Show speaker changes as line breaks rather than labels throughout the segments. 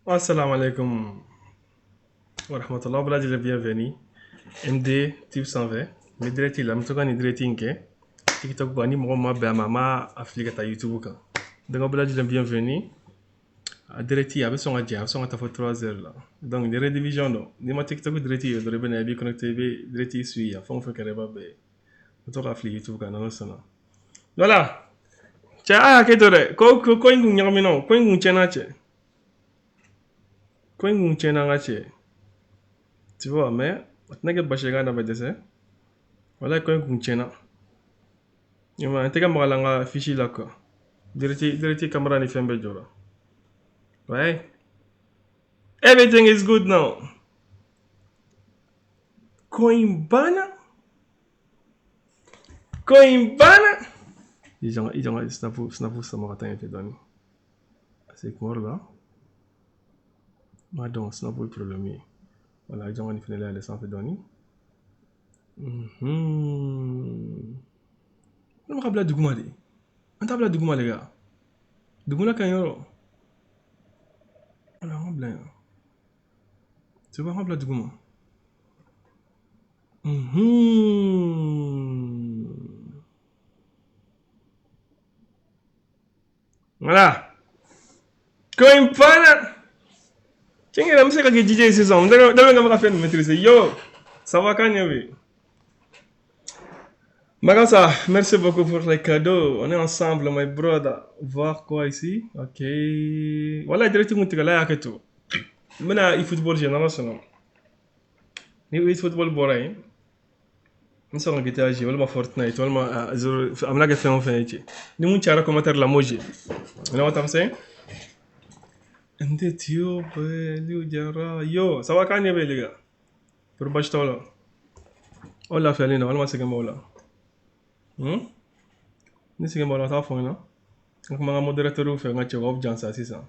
Assalamu alaikum wa rahmatullah bɛɛ lajɛlen, bienvenue MD Tube sanfɛ. N bɛ direct la, n bɛ to ka nin direct in kɛ TikTok kan. Ni mɔgɔ ma bɛn a ma, n b'a a fili ka taa YouTube kan. Donc aw bɛɛ lajɛlen bienvenue. A direct a bɛ sɔn ka jɛ, a bɛ sɔn ka taa fɔ 3 heures la. Donc ni rediffusion don, n'i ma TikTok direct ye dɔrɔn, i bɛ na, i b'i connecté, i bɛ direct suit yan, fɛn o fɛn kɛra i b'a bɛɛ ye. N bɛ to k'a fili YouTube kan n'Ala sɔnna. Voilà, cɛ, a y'a hakɛ to dɛ. Ko in kun ɲagamina o, ko in kun tiɲɛna cɛ, ko in kun tiɲɛna n ka cɛ, tu vois. Mais a tɛna kɛ basi ye k'a bɛ dɛsɛ. Walayi, ko in kun tiɲɛna. I m'a ye, n tɛgɛ magala n ka fiche la quoi. Direct caméra ni fɛn bɛɛ jɔra. Ouais, everything is good now. Ko in banna, ko in banna. I jɔ n ka snap sama ka taa ɲɛfɛ dɔɔni, parce que kuma dɔ la n b'a dɔn snap ye problème ye. Voilà, i jɔ n ka nin fɛnɛ layɛlɛ sanfɛ dɔɔni. Ne ma ka bila duguma de, an t'a bila duguma les gars, dugumala ka ɲi yɔrɔ. Voilà, an ka bila yan. C'est bon, an ka bila duguma. Voilà. Ko in banna. Tiɲɛ yɛrɛ, n bɛ se ka kɛ DJ ye sisan. N dalen bɛ ka fɛn ninnu maîtriser. Yo, ça va ka ɲɛ bi. Magasa, merci beaucoup pour les cadeaux. On est ensemble, my brother. Voir quoi ici? Ok. Voilà, direct kun tigɛla y'a kɛ to. N bɛna e-football jouer n'Ala sɔnna. Ni e-football bɔra yen, n bɛ sɔn ka GTA jouer walima Fortnite walima zero, a bɛna kɛ fɛn o fɛn ye cɛ. Ni mun cayara commentaire la, n b'o jouer. On est ensemble. MD Tube, Liu Jara. Yo, ça va ka ɲɛ bɛ les gars. Pour basi t'aw la. Aw lafiyalen don walima sɛgɛn b'aw la? Ni sɛgɛn b'aw la, t'a fɔ n ɲɛna. N kuma n ka modérateur fɛ, n ka cɛ k'aw jansa sisan.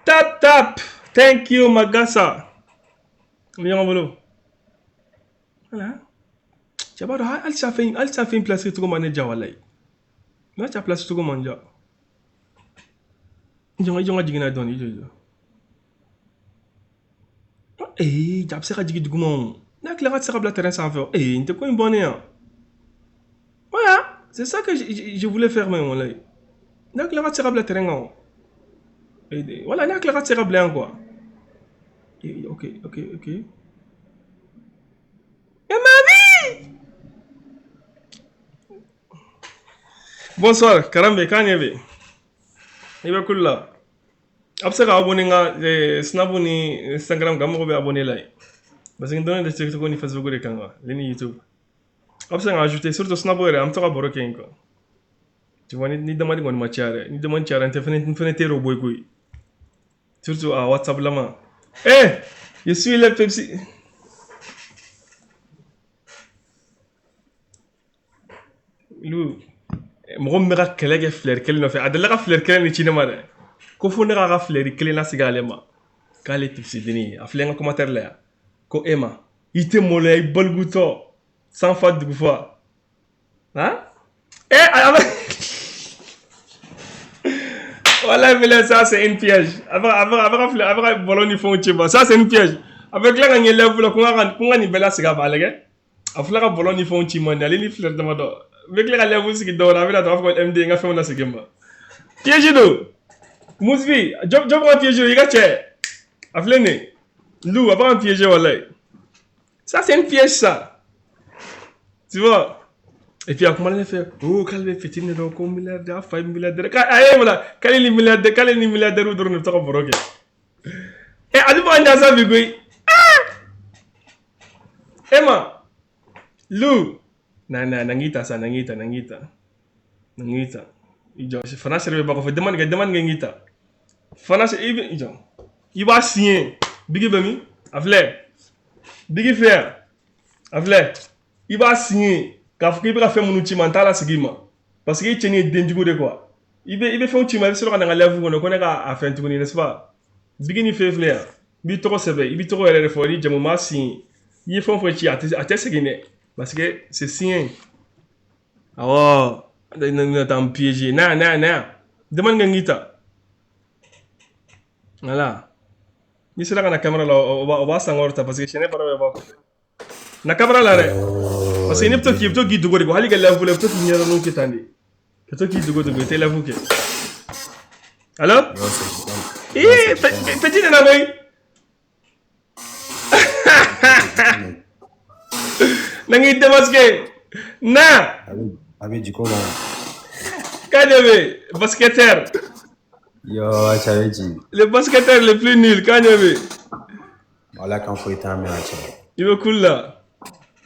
Tap tap. Thank you Magasa. N bɛ ɲɔgɔn bolo. Voilà. Cɛ b'a dɔn halisa fɛn place cogo ma ne diya walayi. N'a cɛ place cogo man diya. I jɔ n ka jigin n'a ye dɔɔni, i jɔ i jɔ. Ee, a bɛ se ka jigin duguma o. N'a tila ka tɛ se ka bila terrain sanfɛ o. Ee, n tɛ ko in bɔ ne yan. Voilà, c'est ça que je voulais faire même walayi. N'a tila ka tɛ se ka bila terrain kan o. Voilà, n'a tila ka tɛ se ka bila yan quoi. Ok. Et ma vie! Bonsoir, Karambe, k'an ɲɛ bɛ. I bɛ kulu la. A bɛ se ka abonné n ka Snap ni Instagram kan, n mago bɛ abonné la yen. Parce que n dɔnnen tɛ TikTok ni Facebook de kan quoi, ale ni YouTube. A bɛ se ka ajouter, surtout Snap yɛrɛ, an bɛ to ka baro kɛ yen quoi. Tu vois, ni demande kɔni ma caya dɛ, ni demande cayara, n tɛ fɛnɛ, n fɛnɛ tɛ bɔ i koyi. Surtout a WhatsApp lama. Eh, je suis le Pepsi. Lu, mɔgɔ min bɛ ka kɛlɛ kɛ fleur kelen nɔfɛ, a delila ka fleur kelen de ci ne ma dɛ. Ko fo ne k'a ka fleur kelen lasegin ale ma. K'ale Pepsi denni ye. A filɛ n ka commentaire la yan. Ko e ma, i tɛ maloya i balikutɔ. Sanfa dugufa. Han? Eh, a bɛ Wallahi bilahi, ça c'est une piège. A bɛ ka ballon ni fɛnw ci ma. Ça c'est une piège. A bɛ tila ka ɲɛ live la ko n ka nin bɛɛ lasegin a ma, a lajɛ. A filɛ ka ballon ni fɛnw ci ma nin ale ni fleur damadɔ. N bɛ tila ka live sigi dɔw la, a bɛna dɔrɔn a b'a fɔ ko MD n ka fɛnw lasegin n ma. Piège don. Musbi, jɔ jɔ bɛ ka piège i ka cɛ. A filɛ nin ye. Lou, a bɛ ka piéger wallahi. Ça c'est une piège ça. Tu vois? Et puis a kumana ne fɛ, oh k'ale bɛ fitinin de dɔn ko milliardaire, a fa ye milliardaire, a ye wala k'ale ni milliardaire dɔrɔn de bɛ to ka baro kɛ. Eh, a bɛ fɔ ka ɲa bi koyi. Ah! Emma, Lou, na na nangita sa nangita nangita nangita. I jɔ, fana sɛrɛ bɛ ba kɔfɛ, demande kɛ ngita. Fana i bɛ i jɔ. I b'a signé. Bigi bɛ min? A filɛ. Bigi filɛ yan. A filɛ. I b'a signé k'a fɔ k'i bɛ ka fɛn minnu ci ma, n t'a lasegin i ma. Parce que i cɛnin ye denjugu de quoi. I bɛ fɛnw ci ma, i bɛ sɔrɔ ka na n ka live kɔnɔ ko ne k'a fɛn tuguni, n'est-ce pas? Bigi ni fɛn filɛ yan. N b'i tɔgɔ sɛbɛn, i b'i tɔgɔ yɛrɛ de fɔ, ni jamu m'a signé. I ye fɛn o fɛn ci, a tɛ segin dɛ. Parce que c'est signé. Awɔ. Na taa n piéger. Na na na. Demande kɛ n k'i ta. Voilà. N'i sera ka na caméra la, o b'a sankɔrɔta parce que sɛnɛ baara bɛɛ b'a kɔfɛ. Na caméra la dɛ. Parce que n'i bɛ to k'i bɛ to k'i dogo de hali ka live la, i bɛ to k'i ɲɛdɔn kɛ tan de. Ka to k'i dogo dogo, i tɛ live kɛ. Allo? Eh, petit nana koyi. Na ngi démasqué. Na.
A bɛ jiko la.
Kanyebe, basketteur.
Yo, a bɛ ji.
Le basketteur le plus nul, Kanyebe.
Wala kan foyi t'an mɛn a cɛ.
I bɛ cool la.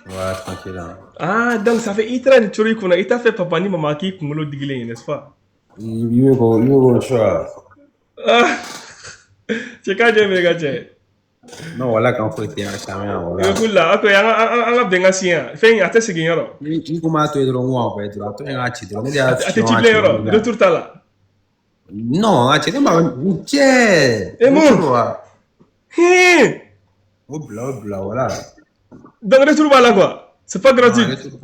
Ouais, tranquille. Hein.
Ah, donc ça fait i taara nin coro i kunna, i t'a fɛ papa ni mama k'i kunkolo digilen ye, n'est-ce pas?
I bɛ k'o i bɛ k'o choix.
Ah, cɛ Kanyebe ka cɛ.
Non, wala kan foyi tɛ yan cɛ yan
I
wala.
bɛ cool la, ok, an ka bɛnkan signé yan. Fɛn in a tɛ segin yɔrɔ.
Ni ko m'a to yen dɔrɔn n ko envoyé dɔrɔn a to yen k'a ci dɔrɔn ne de y'a
A tɛ ci bilen yɔrɔ, retour t'a la.
Non, a cɛ ne ma n cɛ.
Eh mun? Hin.
O bila wala.
Donc retour b'a la quoi. C'est pas gratuit.
Retour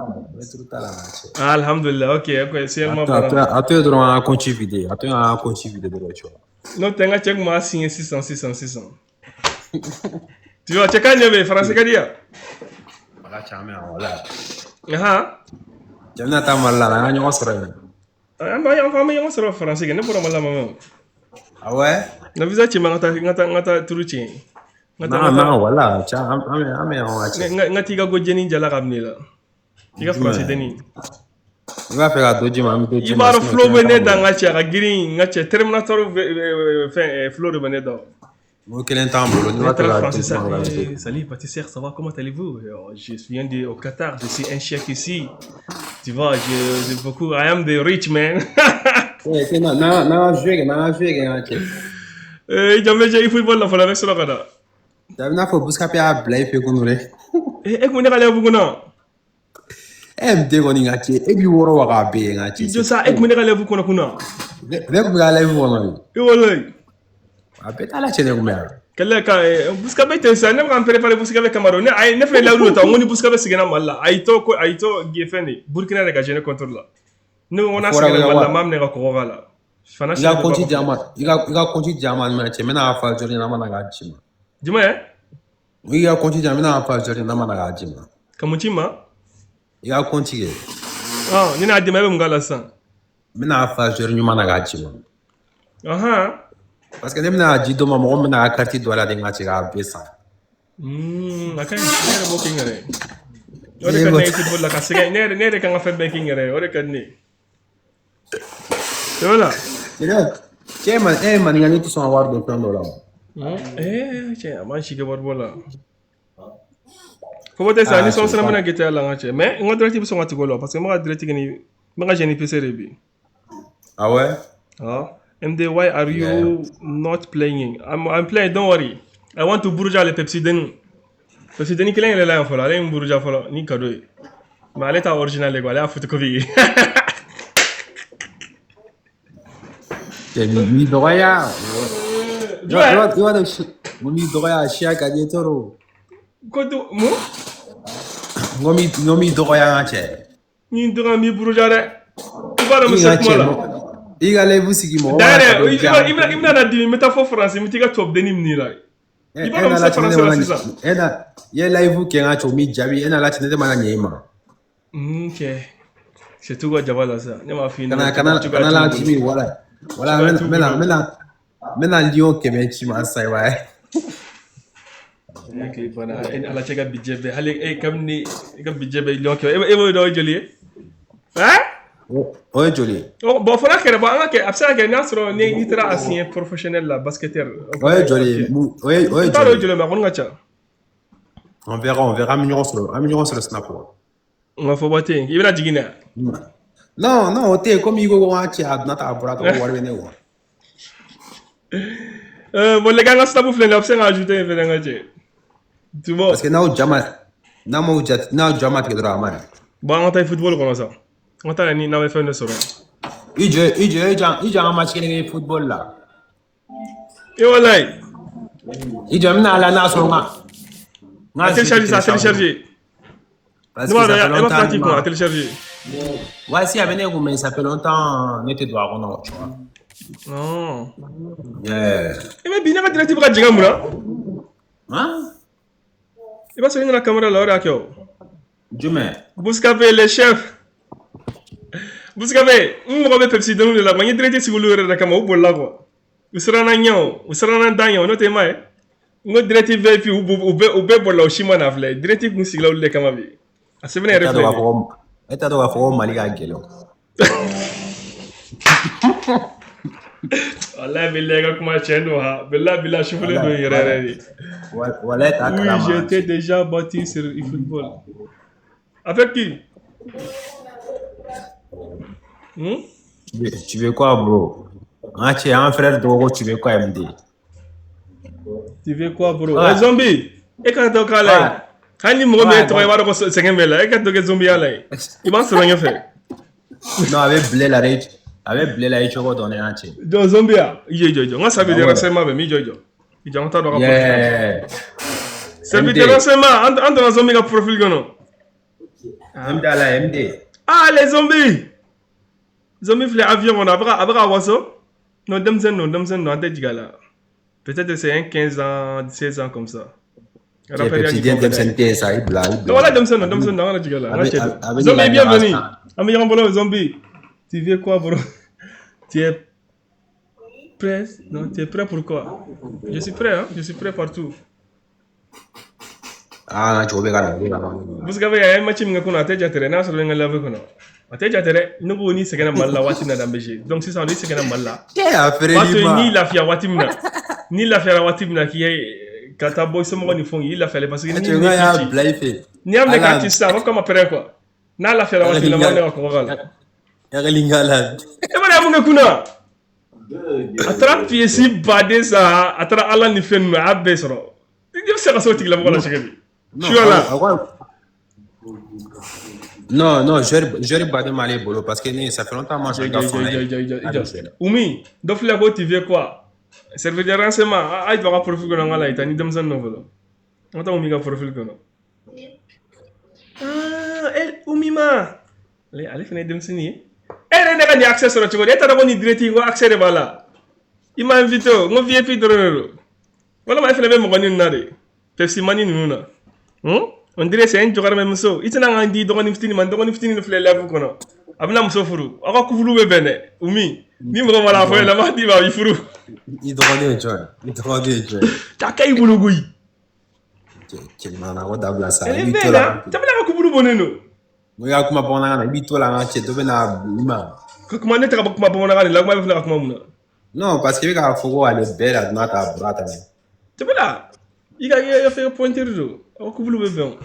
t'a la cɛ.
Ah, alhamdulillah, ok, ok, c'est ma bara.
A to yen dɔrɔn an ka compte vide, a to yen an ka compte vide dɔrɔn tu vois.
N'o tɛ n ka cɛ kun b'a signé sisan sisan sisan. Tu vois, cɛ Kanyebe, français ka di yan.
Wala cɛ an bɛ yan wala.
Ahan.
Cɛ bɛna taa Mali la an ka ɲɔgɔn sɔrɔ yen.
An bɛ ɲɔgɔn sɔrɔ français kɛ, ne bɔra Mali la ma mɛn.
Ah ouais?
Na visa ci ma n ka taa turu ci. N ka taa
Non, non, wala cɛ an bɛ yan wa cɛ.
n ka t'i ka go jeni jala ka minɛ i la. I ka français denni.
I b'a fɛ ka dɔ di ma, an bɛ dɔ di
I
ma.
b'a dɔn flow bɛ ne da n ka cɛ, a ka girin n ka cɛ Terminator fɛn flow de bɛ ne da.
N'o kelen t'an bolo, n'i b'a fɛ ka dɔ di ma.
Hey, salut pâtissière, ça va, comment allez-vous? Je viens de, au Qatar, je suis un chef ici. Tu vois, j'ai beaucoup, I am the rich man.
Eh, na na na joué kɛ, n'an ka joué kɛ n ka cɛ.
Eh, jɔn bɛ jɛ i football la fɔlɔ, a bɛ sɔrɔ ka na.
A bɛ n'a fɔ Buscapé y'a bila i fɛ kunun dɛ.
Eh, e kun bɛ ne ka live kɔnɔ?
E den kɔni ka cɛ, e b'i wɔrɔ wa k'a bɛɛ ye n ka cɛ.
I jɔ sa, e kun bɛ ne ka live kɔnɔ kunna?
Ne kun bɛ ka live kɔnɔ de.
I walayi.
A bɛɛ t'a la cɛ ne kun bɛ yan.
Kɛlɛ ka Buscapé tɛ sa, ne bɛ ka n préparer Buscapé kama dɔn. Ne ayi ne fɛnɛ layidu ta, n ko ni Buscapé seginna Mali la, a y'i to ko a y'i to fɛn de Burkina de ka gêner contre la. Ne ko n'a seginna Mali la, n b'a minɛ ka kɔgɔ k'a la. Fana
I ka compte di an ma, i ka compte di an ma cɛ, n bɛna fa jɔrɔ ɲɛnama na k'a ci ma.
Jumɛn?
I ka compte di an, n bɛna fa jɔrɔ ɲɛnama na k'a ci ma.
Ka mun ci ma?
I ka compte kɛ.
Ah, ni n'a d'i ma, e bɛ mun k'a la sisan?
N bɛna fa jɔrɔ ɲuman na k'a ci ma.
Ahan.
Parce que ne bɛna di dɔ ma, mɔgɔ min bɛna ka carte don a la de n ka cɛ k'a bɛɛ san.
A ka ɲi, ne yɛrɛ b'o kɛ n yɛrɛ ye. O de ka di ne ye football la ka sɛgɛn, ne yɛrɛ kan ka fɛn bɛɛ kɛ n yɛrɛ ye, o de ka di ne ye. C'est voilà.
Cɛ e ye maninka ne tɛ sɔn ka wari don fɛn dɔ la.
Eh, cɛ a man si kɛ wari bɔ la. Fo tɛ sa ni sɔn sera bɛna gɛtɛ la n ka cɛ, mais n ka direct bɛ sɔn ka tigɛ o la parce que n bɛ ka direct kɛ ni n bɛ ka gêner PC de bi.
Ah ouais?
Ah. MD, why are you not playing? I'm playing, don't worry. I want to buruja le Pepsi Deni. Pepsi Deni kelen yɛrɛ la yan fɔlɔ, ale ye n buruja fɔlɔ ni cadeau ye. Mais ale ta original de quoi, ale y'a photocopie ye.
Cɛ m'i dɔgɔya.
Jumɛn?
I b'a dɔn mun b'i dɔgɔya siya ka di toro.
Ko du mun?
N ko m'i dɔgɔya n ka cɛ.
Ni n dɔgɔya n b'i buruja dɛ. I b'a dɔn n bɛ se kuma la.
I ka live sigi mɔgɔ
D'ailleurs, i bɛna na dimi, n bɛ taa fɔ France, n bɛ t'i ka tubabudenni minɛ i la. I b'a dɔn n bɛ se France la sisan.
E na i ye live kɛ n ka cɛ o m'i jaabi, e n'a la cɛ ne tɛ mana ɲɛ i ma.
Cɛ. C'est tout ka jaba la sisan. Ne m'a f'i ɲɛna.
Kana la dimi wala. Wala n bɛna lion 100 ci ma sisan i b'a ye.
Ne banna e ni Ala cɛ ka budget bɛɛ hali e kabini i ka budget bɛɛ lion 100 e b'o dɔn o ye joli ye? Hein?
O ye joli ye?
Bon fana kɛrɛ bɔ an ka kɛ a bɛ se ka kɛ n'a sɔrɔ n'i taara a signé professionnel la basketteur.
O ye joli ye? O ye joli ye?
N t'a dɔn o ye joli ye mais a kɔni ka ca.
On verra an bɛ ɲɔgɔn sɔrɔ Snap la.
Nka fɔba tɛ yen i bɛna jigin dɛ.
Non non o tɛ yen komi i ko ko n ka cɛ a donna tan a bɔra tan ko wari bɛ ne kun.
Bon les gars n ka Snap filɛ nin ye a bɛ se ka ajouter yen fɛnɛ n ka cɛ. Tu vois.
Parce que n'aw ja ma n'a m'aw ja n'aw ja ma tigɛ dɔrɔn a ma ɲi.
Bon an ka taa football kɔnɔ sa. An ka taa ni n'an bɛ fɛn dɔ sɔrɔ.
I jɔ i jɔ an ka match kelen kɛ football la.
E walayi.
I jɔ n bɛna ala n'a sɔrɔ n ka.
A télécharger sa, a télécharger.
Parce que ça fait longtemps.
Ne b'a fɔ k'i kun a télécharger.
Ouais, si, a bɛ ne kun mais ça fait longtemps ne tɛ don a kɔnɔ, tu vois.
Non.
Yeah.
I bɛ Eh, bi ne ka direct bɛ ka jigin mun na?
Hein?
I b'a sɔrɔ i nana caméra la, o de y'a kɛ o.
Jumɛn?
Bouscapé, le chef. Bouscapé, n mago bɛ Pepsi dɔɔni de la quoi. N ye direct sigi olu yɛrɛ de kama, u bolila quoi. U siranna ɲɛ o, u siranna da ɲɛ o, n'o tɛ i m'a ye. N ko direct VIP, u bɛɛ bolila, u si ma na filɛ. Direct kun sigila olu de kama bi. A sɛbɛn
E
yɛrɛ
t'a
filɛ
dɔn k'a
nin
fɔ
ye.
ko e t'a dɔn k'a fɔ ko Mali ka gɛlɛn o.
Wallahi billahi, ka kuma tiɲɛ don ha. Billahi billahi, sufɛlen don
Walayi
yɛrɛ yɛrɛ de.
Walayi t'a
Oui,
kalama.
j'étais déjà battu sur eFootball. Avec qui? Hmm?
Tu veux quoi, bro? An cɛ, an frère dɔgɔ ko tu veux quoi, MD?
Tu veux quoi, bro?
Ouais.
Eh, zombie! E ka dɔ k'a la yen. Hali ni mɔgɔ min ye tɔgɔ ye, i b'a dɔn ko sɛgɛn bɛ la. E ka dɔ kɛ zombie ya la yen. I b'an sɔrɔ ɲɛfɛ.
Non, a bɛ bile la dɛ. A bɛ bile la i cogo dɔn ne y'an cɛ.
Jɔ zombie ya. I jɔ, i jɔ, i jɔ. N ka service de
Ah ouais.
renseignement bɛ min? I jɔ, i jɔ. I jɔ, an ka taa dɔ ka profil kɔnɔ.
Yeah.
Service
MD.
de renseignement, an donna zombie ka profil kɔnɔ.
MD ala MD.
Ah, les zombies! Zombie filɛ avion kɔnɔ, a bɛ ka waso. Non, denmisɛnnin don, denmisɛnnin don, an tɛ jigin a la. Peut-être c'est un 15 ans, 16 ans comme ça.
Cɛ
Rappel ya
Pepsi
ni
den
fɛnw ka d'a ye.
denmisɛnnin tɛ yen sa, i bila i
Non,
bila.
voilà, denmisɛnnin don, denmisɛnnin don, an kana jigin a la.
A
An ka
bɛ
cɛ
a
don.
a bɛ
Zombie,
ɲininka
bienvenue.
san.
An bɛ ɲɔgɔn bolo, zombie. Tu veux quoi, bro? Tu es prêt? Non, tu es prêt pour quoi? Je suis prêt, hein? Je suis prêt partout.
Ah, cɛw bɛ ka na, u bɛ ka na.
Bouscapé, a ye match min kɛ kunun, a tɛ jate dɛ, n'a sɔrɔ n ka live kɔnɔ. A tɛ jate dɛ, ne ko n'i sɛgɛnna Mali la waati min na d'an bɛ jouer. Donc sisan n'i sɛgɛnna Mali la,
Cɛ a
o b'a
feereli
to n'i
ma.
lafiya waati min na, n'i lafiyara waati min na k'i ye ka taa bɔ i somɔgɔw ni fɛnw ye, i lafiyalen parce que ni
Cɛ
ni
n y'a
ci
bila i fɛ.
n'i y'a minɛ k'a
Ala
ci sisan, a b'a fɔ k'a ma pɛrɛn quoi. N'a lafiyara waati min na, n b'a minɛ ka kɔgɔ k'a la.
Yakali la.
E ma ye mun kɛ kunna? A taara pièce baden san, a taara ala ni fɛn ninnu, a y'a bɛɛ sɔrɔ. I bɛ se ka se o tigilamɔgɔ la cogo di?
Non,
Su la.
Non, non, joueur baden m'ale bolo parce que ne, ça fait longtemps moi
Jɔ
je ka
jɔ
fanga
jɔ
ye.
jɔ jɔ jɔ. Umi, dɔ filɛ ko tu veux quoi? Service de renseignement, a ye don a ka profil kɔnɔ n ka la i ta ni denmisɛnnin dɔ fɔlɔ. An ka taa Umi ka profil kɔnɔ. Ah, eh, Umi ma. Ale fana ye denmisɛnnin ye. E yɛrɛ ne ka nin accès sɔrɔ cogo di? E t'a dɔn ko nin direct ko accès de b'a la. I m'a invité o, n ko VIP dɔrɔn de don. Walima e fana bɛ mɔgɔ ninnu na de. Pepsi mani ninnu na. Hmm? On dirait c'est un jɔgɔrɔmɛ muso. I tɛna n di dɔgɔnin fitinin ma, n dɔgɔnin fitinin filɛ live kɔnɔ. A bɛna muso furu. Aw ka couple bɛ bɛn dɛ. Umi, ni mɔgɔ ma la fɔ ɲɛna, n b'a d'i ma, a b'i furu.
I dɔgɔnin ye jɔn ye? I dɔgɔnin ye jɔn ye?
A ka ɲi bolo koyi.
Cɛ cɛ mana ko dabila sa. I
Elle
b'i
bɛ
to la.
na. Jamana ka couple bɔnnen don.
N'o y'a kuma bamanankan na, i b'i to la an ka cɛ dɔ bɛ na i ma.
Ka kuma ne tɛ ka kuma bamanankan de la, kuma bɛ filɛ ka kuma mun na?
Non, parce que i bɛ k'a fɔ ko ale bɛɛ la donna ta bura ta.
Jamana, i ka fɛn pointeur don. Aw ka couple bɛ bɛn o.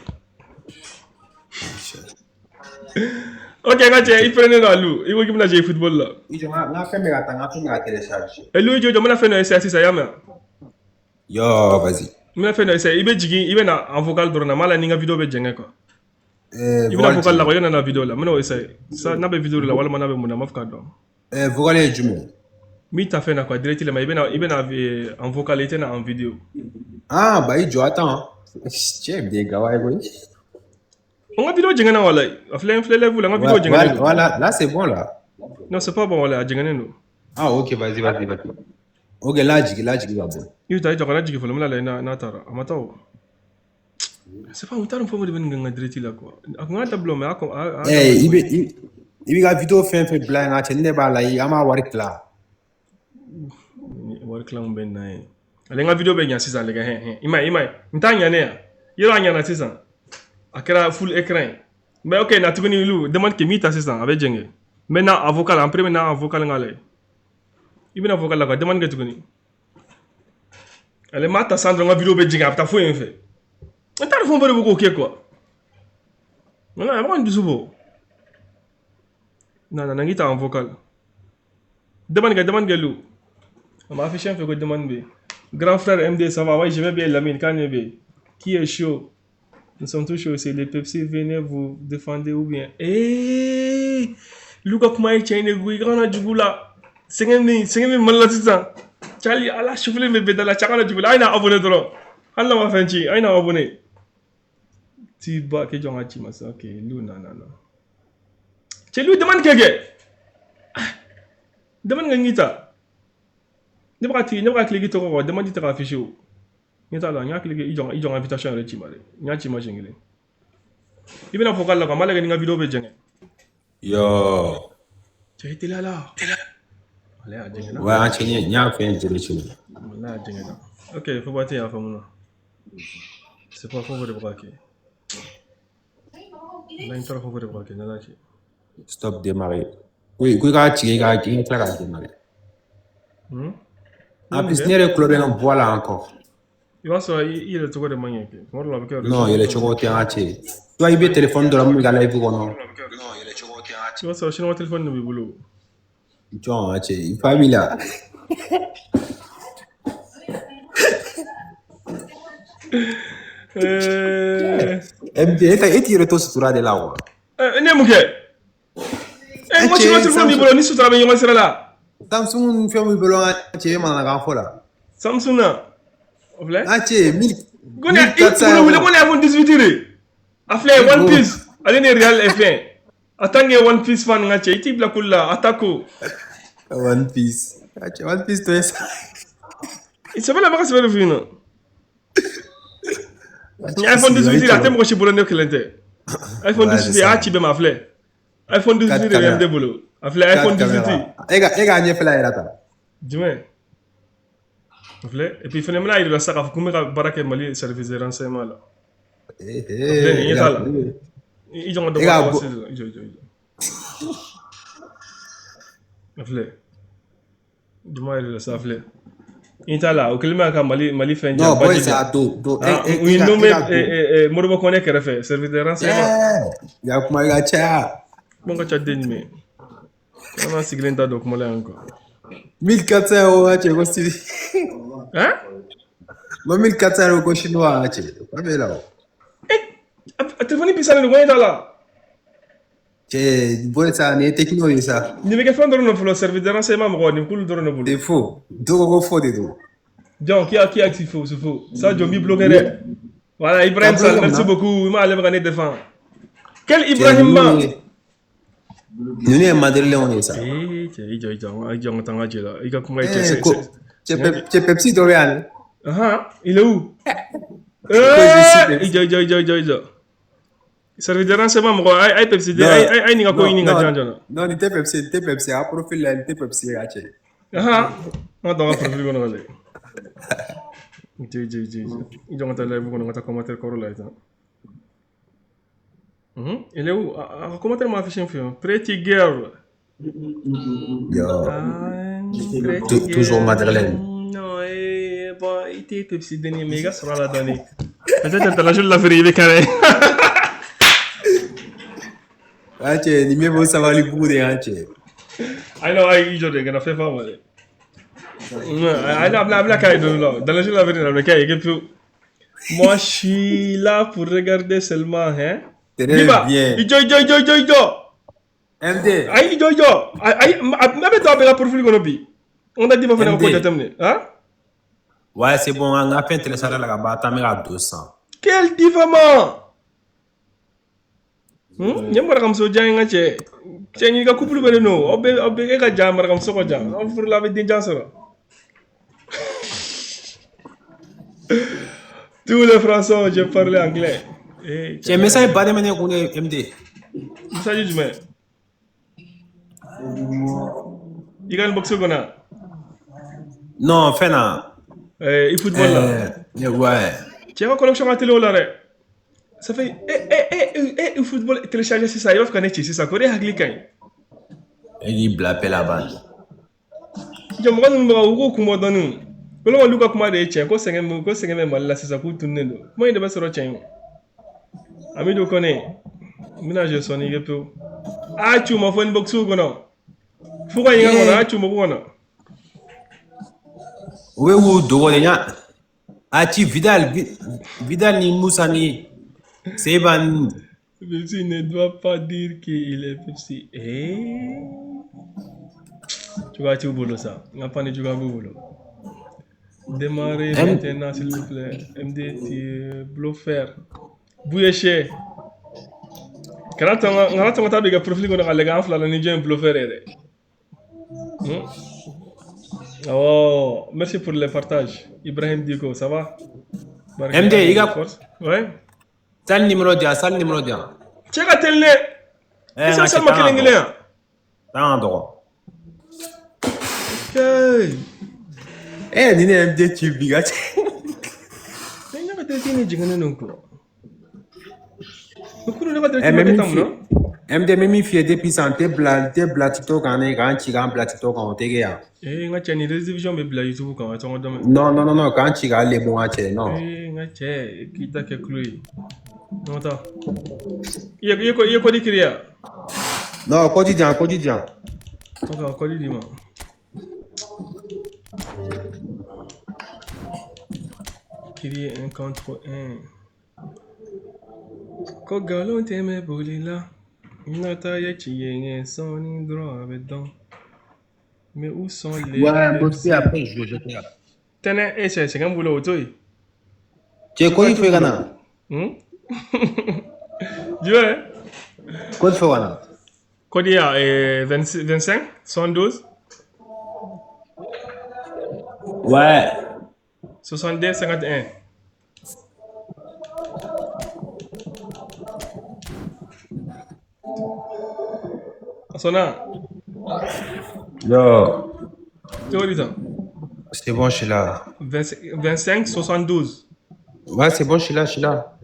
Ok, n ka cɛ, i pɛrɛnnen don Alu. I ko k'i bɛna jouer football la.
I jɔ, n ka fɛn bɛ ka taa, n ka fɛn bɛ ka télécharger.
Elu, i jɔ jɔ, n bɛna fɛn dɔ essayer sisan, i y'a mɛn?
Yo, vas-y.
N bɛna fɛn dɔ essayer. I bɛ jigin, i bɛ na en vocal dɔrɔn na. N b'a la ni n ka vidéo bɛ jɛngɛ quoi. I bɛna
Vocal
vocal la
jumɛn?
quoi, i na vidéo la. N bɛna o essayer. Sa n'a bɛ vidéo la walima n'a bɛ mun na, n b'a fɛ k'a dɔn.
Vocal ye jumɛn?
Min ta fɛn na quoi, direct la ma, i bɛna en vocal, i tɛna en vidéo.
Ah, bah i jɔ, attends. Cɛ bɛ gawa ye koyi.
N ka vidéo jɛngɛnna walayi. A filɛ, n filɛ live la, n ka vidéo
Ouais,
jɛngɛnnen
voilà,
don.
voilà, là c'est bon là.
Non, c'est pas bon walayi, a jɛngɛnnen don.
Ah, ok, vas-y, vas-y, vas-y. Ok, là, jigin, là, jigin ka bɔ.
I bɛ taa i jɔ, kana jigin fɔlɔ, n bɛna lajɛ n'a taara. A ma taa o. C'est pas, n t'a dɔn fɛn o de bɛ nin ka direct la quoi. A kun ka dabila o, mais a a a
Eh, i bɛ i b'i ka vidéo fɛn fɛn bila yen nka cɛ ni ne b'a la an b'a wari tila.
Wari tila mun bɛ na ye. Ale n ka vidéo bɛ ɲa sisan lɛgɛ hɛn hɛn. I m'a ye, i m'a ye. N t'a ɲa ne ya. Yɔrɔ a ɲana sisan. A kɛra full écran ye. Mais ok, na tuguni olu demande que min ta sisan, a bɛ jɛngɛ. N bɛ na en vocal, en premier na en vocal n k'a lajɛ. I bɛna vocal la quoi, demande kɛ tuguni. Ale m'a ta san dɔrɔn, n ka vidéo bɛ jigin, a bɛ taa fo yen fɛ. N t'a dɔn fɛn o de bɛ k'o kɛ quoi. Voilà, a bɛ ka n dusu bɔ. Na na na, n k'i ta en vocal. Demande kɛ, demande kɛ Lu. A m'a affiché un peu que demande B. Grand frère MD, ça va? Oui, je vais bien, Lamine. Quand il est Qui est chaud? Nous sommes tous chauds. C'est les Pepsi, venez vous défendre ou bien. Eh! Luka kuma ye tiɲɛ de koyi, i kana jugu la. Sɛgɛn min Mali la sisan. Cali, ala sufile bɛ bɛɛ da la, cɛ kana jugu la. A ye na abonné dɔrɔn. Hali n'a ma fɛn ci, a ye na abonné. Tu ba, k'i jɔ n ka ci ma sisan. Ok, Lu na na na. Cɛ Lu, demande kɛ kɛ. Demande kɛ n k'i ta. Ne bɛ ka tigi, ne bɛ ka cliquer tɔgɔ kan, demande tɛ ka afficher o. Ɲɛ t'a la, n y'a cliquer, i jɔ, i jɔ, n ka invitation yɛrɛ ci ma dɛ. N y'a ci ma siɲɛ kelen. I bɛna vocal la quoi, n b'a lajɛ ni n ka vidéo bɛ jɛngɛ.
Yo.
Cɛ, i teliya la. Ale y'a jɛngɛnna.
Ouais, an cɛ, n y'a fɛn jere ci.
Walahi, a jɛngɛnna. Ok, Fɔba tɛ yan faamu na. C'est pas Fɔba de bɛ ka kɛ. Walahi, n taara Fɔba de bɛ ka kɛ, n'Ala cɛ.
Stop, démarrer. Oui, ko i k'a ci, i ka tila k'a démarrer. En plus, ne yɛrɛ tulo bɛ n ka voix la encore.
I b'a sɔrɔ i yɛrɛ cogo de man ɲɛ kɛ. Tuma dɔ la a bɛ kɛ.
Non, yɛlɛ cogo tɛ an ka cɛ. Toi, i bɛ téléphone dɔrɔn min bɛ ka live kɔnɔ.
I b'a sɔrɔ chinois téléphone de b'i bolo.
Jɔn, an cɛ, i fa b'i la. MD, e t'i yɛrɛ to sutura de la wa?
Ne ye mun kɛ? N ko chinois téléphone b'i bolo, ni sutura bɛ ɲɔgɔn sira la.
Samsung ni fɛn b'i bolo, an cɛ, e mananakan fɔ la.
Samsung na. O filɛ?
An cɛ, mille
Ko ne i kunkolo wuli ko ne iPhone 18 de. A filɛ, One Piece. Ale ni Real F1. En tant que One Piece fan, n ka cɛ, i t'i bila kuli la, Atako.
One Piece. An cɛ, One Piece to ye sa.
Sɛbɛn la, bɛ ka sɛbɛn de f'i ɲɛna. Ni iPhone 18, a tɛ mɔgɔ si bolo, ne kelen tɛ. iPhone 18, a y'a ci bɛɛ ma, a filɛ. iPhone 18 de bɛ MD bolo. A filɛ, iPhone 18.
E k'a ɲɛfɛla yɛrɛ ta.
Jumɛn? A filɛ. Et puis fɛnɛ, n bɛna yir'i la sisan k'a fɔ ko n bɛ ka baara kɛ Mali service de renseignement la. A filɛ nin ye, ɲɛ t'a la. I jɔ n ka dɔ bɔ la. I jɔ, i jɔ, i jɔ. A filɛ. Juma yɛrɛ la sa, a filɛ. I t'a la, o kɛlen bɛ ka Mali fɛn
Non, boy, ça do do.
U ye nommé Modibo Kɔnɛ kɛrɛfɛ, service de renseignement.
Ya kuma ka caya.
Kuma ka ca, den jumɛn? An sigilen t'a dɔn kuma la yan quoi.
1400 euros, an cɛ, ko style.
Hein?
Mo 1400 euros, ko chinois, an cɛ. O bɛ la o.
A téléphone bisa de ko ɲɛ t'a la.
Cɛ, boy, sa nin ye techno ye sa.
Nin bɛ kɛ fɛn dɔrɔn de fɔlɔ, service de renseignement mɔgɔ nin k'olu dɔrɔn de bolo.
C'est faux. Dɔw ko ko faux de don.
Donc, qui a dit faux, c'est faux. Ça, je m'y bloqué. Voilà, Ibrahim Sall, merci beaucoup. Il m'a allé me défendre. Quel Ibrahim Ma?
Ninnu ye madirilenw de sa.
Eh, cɛ, i jɔ, i jɔ, i jɔ, n ka taa n ka cɛ la. I ka kuma ye cɛ.
Cɛ, Pepsi dɔ bɛ yan.
Ah, il est où? Eh, i jɔ, i jɔ, i jɔ, i jɔ, i jɔ. Service de renseignement mɔgɔ, ay Pepsi de, ay ay nin ka ko ɲini ka jan jɔna.
Non, nin tɛ Pepsi, nin tɛ Pepsi, a profil la, nin tɛ Pepsi ye ka cɛ.
Ah, an ka taa n ka profil kɔnɔ ka lajɛ. I jɔ, i jɔ, i jɔ, i jɔ. I jɔ n ka taa live kɔnɔ, n ka taa commentaire kɔrɔ la sisan. Il est où? Ah, commentaire m'a affiché un film. Pretty girl.
Yo.
Ah, pretty
Toujours
girl.
Madeleine.
Non, eh, bon, il était Pepsi Denis, mais il sera la donnée. Peut-être la joue la feere, i bɛ carré.
An cɛ, nin bɛ bɔ sabali bugu de, an cɛ.
Ayi, non, ayi, i jɔ de, kana fɛn f'a ma dɛ. Ayi, a bɛna k'a ye don dɔ la. Dans la joue la feere, a bɛna k'a ye pewu. Moi, je suis là pour regarder seulement, hein.
Très
Diba,
bien.
i jɔ, i jɔ, i jɔ, i jɔ, i jɔ.
MD.
Ayi, i jɔ, i jɔ. Ayi, a bɛ don a bɛɛ ka profil kɔnɔ bi. An ka Diba fana ka ko jateminɛ, hein?
Ouais, c'est bon, an ka fɛn télécharger la ka ban, taa n bɛ ka don sisan.
Quel divama! N ye marakamuso jan ye, n ka cɛ. Cɛ, n'i ka couple bɛ ne nɔ, aw bɛ e ka jan, marakamuso ka jan. Aw furula, a bɛ den jan sɔrɔ. Tous les Français, je parlais anglais. Eh,
Cɛ, message baden bɛ ne kun de, MD.
Message jumɛn? I ka inbox kɔnɔ?
Non, fɛn na.
Eh, i football la.
Ouais.
Cɛ ka connexion ka teli o la dɛ. Ça fait e e football télécharger sisan, i b'a fɛ ka ne ci sisan ko de hakili ka ɲi.
E k'i bila bɛɛ laban.
Jɔ, mɔgɔ ninnu bɛ ka u k'u kun bɔ dɔɔni. Ko ne olu ka kuma de ye tiɲɛ, ko sɛgɛn bɛ Mali la sisan, k'u tununnen don. Kuma in de bɛ sɔrɔ tiɲɛ ye. Amidou Kone, n bɛna je sɔnni kɛ pewu. A ci u ma fɔ inbox kɔnɔ. Fo ka ɲininka kɔnɔ, a ci u ma kɔnɔ.
U bɛ k'u dogo de ɲa. A ci Vidal, Vidal ni Musa ni Seba ni.
Pepsi ne doit pas dire qu'il est Pepsi. Eh? Cogoya t'u bolo sa. N ka pani cogoya b'u bolo. Démarrez maintenant, s'il vous plaît. MD, tu es bluffeur. Bouyeche. Kana tɔn ka taa don i ka profil kɔnɔ ka lajɛ an fila la ni jɔn ye bluffeur ye dɛ. Oh, merci pour le partage. Ibrahim Diko, ça va?
MD, i ka
Force. Ouais.
Sal numéro di yan, sal numéro di yan.
Cɛ ka teli dɛ.
Eh,
I
n ka
sera
cɛ,
salima
temps ka
kelen kelen
dɔgɔ.
yan.
Temps ka dɔgɔ.
Ok.
Eh, ni ne ye MD ci bi ka cɛ.
Ne ɲɛ ka direct ni jiginnen don quoi. Mais kunun ne ka direct
Eh,
ma
mais
kɛ
min
tan
f'i
mun na?
ye, MD bɛ min f'i ye depuis sisan, n tɛ bila TikTok kan ne k'an ci k'an bila TikTok kan, o tɛ kɛ yan.
Eh, n ka cɛ, nin rediffusion bɛ bila YouTube kan, a tɔgɔ dɔn.
Non, non, non, non, k'an ci k'an lebu n ka cɛ, non.
Eh, n ka cɛ, k'i ta kɛ kulo ye. N ka taa. I ye code créer yan?
Non, code di yan, code di yan.
Ok, code di ma. Créer un contre un. Ko nkalon tɛ mɛn boli la. Nata ye tiɲɛ ye sɔɔni dɔrɔn a bɛ dɔn. Mais où sont les
Ouais, Mosquée après, je vais jeter.
Tɛnɛ, e cɛ, sɛgɛn b'u la, o to yen.
Cɛ, code fɔ i ka na.
Jumɛn?
Code fɔ ka na.
Code ya 26, 25 72.
Ouais.
62 51. A sɔnna?
Yo.
Cogo di tan?
C'est bon, je suis là.
25, 25 72.
Ouais, c'est bon, je suis là, je suis là.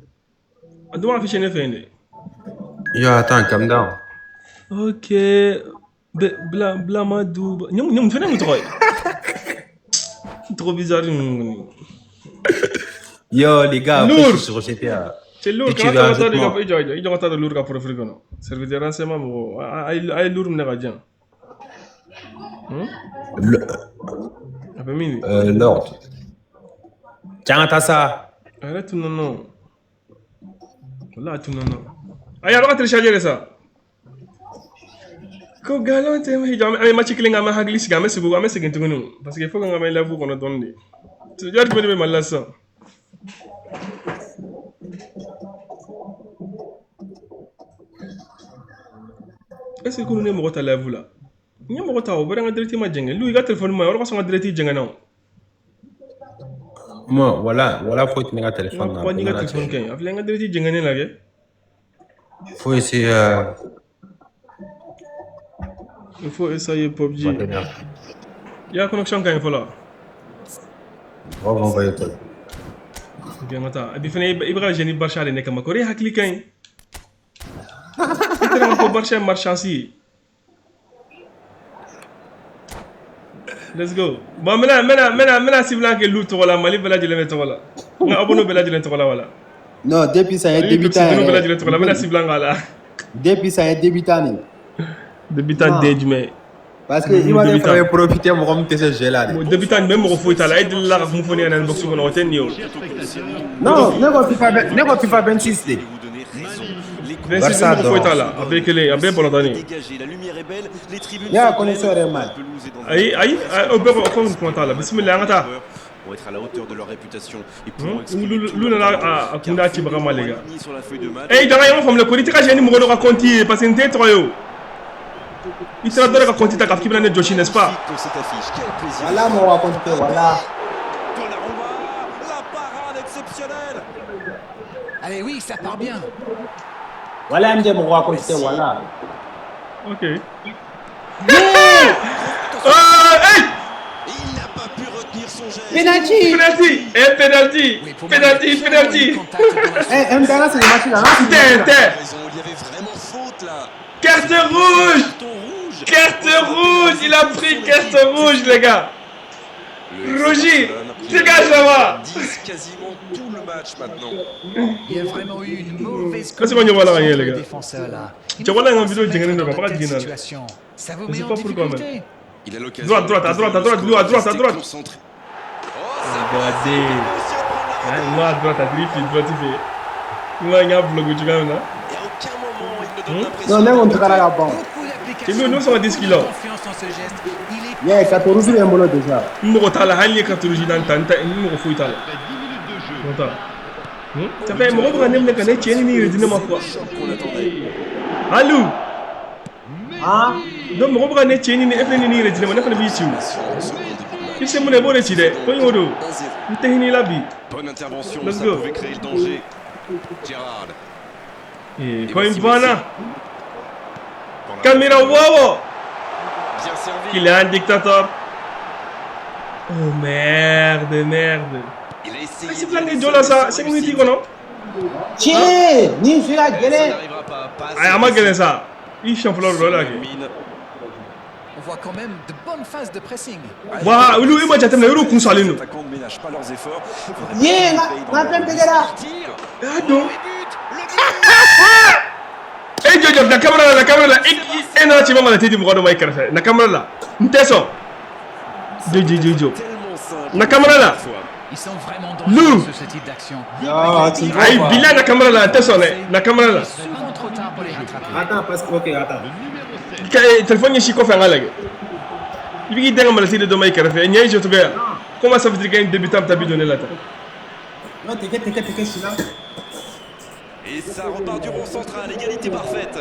A dun b'a affiché ne fɛ yen dɛ.
Yo, attends, calm down.
Ok. Bla Blamadou. Nin fɛnɛ mun tɔgɔ ye? Tɔgɔ bizarre ninnu kɔni.
Yo, les gars, après,
Lourd.
je suis sur GTA.
Cɛ, Lourd,
Et tu
kana
vas
taa taa
avec
ka
moi.
i jɔ, i jɔ, i jɔ ka taa don Lourd ka profil kɔnɔ. Service de renseignement mɔgɔw, a ye Lourd minɛ ka di yan. A bɛ min de?
Lord. Tiens, t'as ça.
A yɛrɛ tununa o. Walahi a tununa. Ayi, a bɛ ka télécharger de sa. Ko nkalon tɛ i jɔ, an bɛ match kelen kɛ, an bɛ hakili sigi, an bɛ segin, an bɛ segin tuguni o. Parce que il faut que n ka mɛn live kɔnɔ dɔɔni de. Yɔrɔ jumɛn de bɛ Mali la sisan? Est ce que kunun ne ye mɔgɔ ta live la? N ye mɔgɔ ta, o bɛɛ n ka direct ma jɛngɛ. Lu, i ka téléphone ma ɲi, o de kosɔn n ka direct jɛngɛnna o.
Moi, voilà, voilà, faut tenir un téléphone.
N ka n'i ka téléphone ka ɲi. A filɛ, n ka direct jɛngɛnnen la kɛ.
Faut essayer.
Il faut essayer PUBG.
Va tenir.
I ka connexion ka ɲi fɔlɔ.
On va envoyer toi.
Ok, n ka taa. Et puis fɛnɛ, i bɛ ka jeune Barça de ne kama. Kɔri, e hakili ka ɲi. I tɛna ko Barça ye malchance ye. Let's go. Bon, n bɛna cible kɛ Lu tɔgɔ la, Mali bɛɛ lajɛlen bɛ tɔgɔ la. N ka abonné bɛɛ lajɛlen tɔgɔ la wala.
Non, depuis ça, ye
Ani
débutant
Pepsi bɛɛ
yɛrɛ.
lajɛlen tɔgɔ la, n bɛna cible k'a la.
Depuis ça, ye débutant de.
Débutant
Non.
den jumɛn ye?
Parce que i b'a dɔn
Débutant.
Fana bɛ profiter mɔgɔ min tɛ se jeu la de.
Bon, débutant bɛ mɔgɔ foyi t'a la. E delila ka kun fɔ ne ɲɛna inbox kɔnɔ, o tɛ nin ye o.
Non, ne ko FIFA 26 de.
26
Barça
mɔgɔ foyi t'a
dɔrɔn.
la. A bɛɛ ye kelen ye, a bɛɛ ye balontan ye.
Ne y'a connexion yɛrɛ man ɲi.
Ayi, ayi, o bɛɛ ko ko kuma t'a la. Bisimilah, an ka taa.
Pour être à la hauteur de leur réputation et pour
Lu lu nana a kunda cibaga ma, les gars.
sur la feuille de match.
Eh, janga ɲɔgɔn faamu ko i tɛ ka ni mɔgɔ dɔ ka compte ye parce que n t'e tɔgɔ ye o. I taara dɔ de ka compte ta k'a fɔ k'i bɛna ne jɔsi, n'est-ce pas?
De cette affiche. Quel plaisir.
Wala mɔgɔ ka compte tɛ wala.
Donnarumma, la parade exceptionnelle.
Allez, oui, ça part bien.
Wala MD mɔgɔ ka compte tɛ wala.
Ok. Ah, hey!
Et il n'a pas pu retenir son geste.
Penalty.
Penalty! Eh, penalty!
Oui, pour moi,
Penalty,
il y a clairement
penalty!
eu contact dans la
Eh, MD, là, c'est les matchs là.
Tɛ, tɛ!
Raison, il y avait vraiment faute là.
Carte rouge!
Carton rouge.
Carte rouge! Il a pris carte rouge, les gars!
Le
Roger,
Barcelone qui
dégage là-bas.
10 quasiment tout le match maintenant.
Il y a vraiment eu une mauvaise
Là, c'est bon, il y a
communication
rien,
entre
les
les
gars.
défenseurs là. Il
Tu
ne
vois, là,
faut
une
pas se
vidéo
mettre
jɛngɛnnen
dans
don ka
de
baga
telles
jiginna.
situations. Ça vous
Je
met
sais
en
pas pourquoi, mais.
difficulté.
Il a l'occasion
Droite, droite, à droite, à droite, Lou, à droite, à droite.
Concentré. Oh, ça
Regardez. Hein, moi, à droite, à droite, droite, il fait. Moi, il y a un vlog cogoya min na.
Et à aucun moment il ne donne l'impression.
Non, ne ko n tagara ka ban.
Beaucoup d'applications,
Nous, nous sommes à 10
beaucoup de
kilos.
confiance en ce geste. Il est
Yeah, carte rouge bɛ n bolo déjà.
N mɔgɔ t'a la, hali ni ye carte rouge dan ta, n ta, n mɔgɔ foyi t'a la. N t'a la. Ça fait mɔgɔ bɛ ka ne minɛ ka ne cɛ ni yɛrɛ di ne ma quoi. Alou.
Ah.
Donc mɔgɔ bɛ ka ne cɛ ni e fɛnɛ ni yɛrɛ di ne ma, ne fana b'i ci o.
Second début de match.
I se mun na i b'o de ci dɛ. Ko in y'o don.
1-0.
N tɛ hinɛ i la bi.
Bonne intervention,
Let's
ça
go.
pouvait créer le danger. Gérard.
Ee, ko in banna.
Dans la
Caméra
profondeur.
wɔwɔ.
Bien servi.
Qu'il est un dictateur. Oh merde, merde.
Il a essayé.
Est-ce
d'y
que
aller
jɔ la
seul,
sa
sans
5 minutes
réussite.
kɔnɔ?
Tiɲɛ nin su ka
Eh, ça
gɛlɛn.
n'arrivera pas. Passe
Ayi, a ma gɛlɛn sa. I siɲɛ fɔlɔ dɔrɔn la kɛ.
Mine.
On voit quand même de bonnes phases de pressing.
Wa olu i ma jateminɛ olu kun salen don.
Les attaquants ne ménagent pas leurs efforts. Faudrait
Ye
pas
n ka
qu'ils payent
n ka
dans
fɛn
leur
bɛɛ kɛra.
Tir.
Ah don.
Et but. Le but.
E jɔ jɔ na caméra la na caméra la e e nana ci ma mana di mɔgɔ dɔ ma i kɛrɛfɛ na caméra la n tɛ sɔn. Jɔ jɔ jɔ jɔ.
Tellement simple.
Na caméra la.
Ils sont vraiment
Lou.
dangereux sur ce type d'action.
Non, tu
Ayi bila na caméra la n tɛ sɔn dɛ na caméra la.
Souvent trop tard pour les rattraper.
Attends, parce que, ok, attends.
Ka téléphone ɲɛsin kɔfɛ an ka lajɛ. I bɛ k'i den ka malasi de dɔ ma i kɛrɛfɛ ɲɛ ye jɔ cogoya. Comment ça veut dire qu'un débutant bɛ taa bi don ne la tan?
Non, t'inquiète, t'inquiète, t'inquiète, je suis là.
Et ça repart du rond central. Égalité parfaite.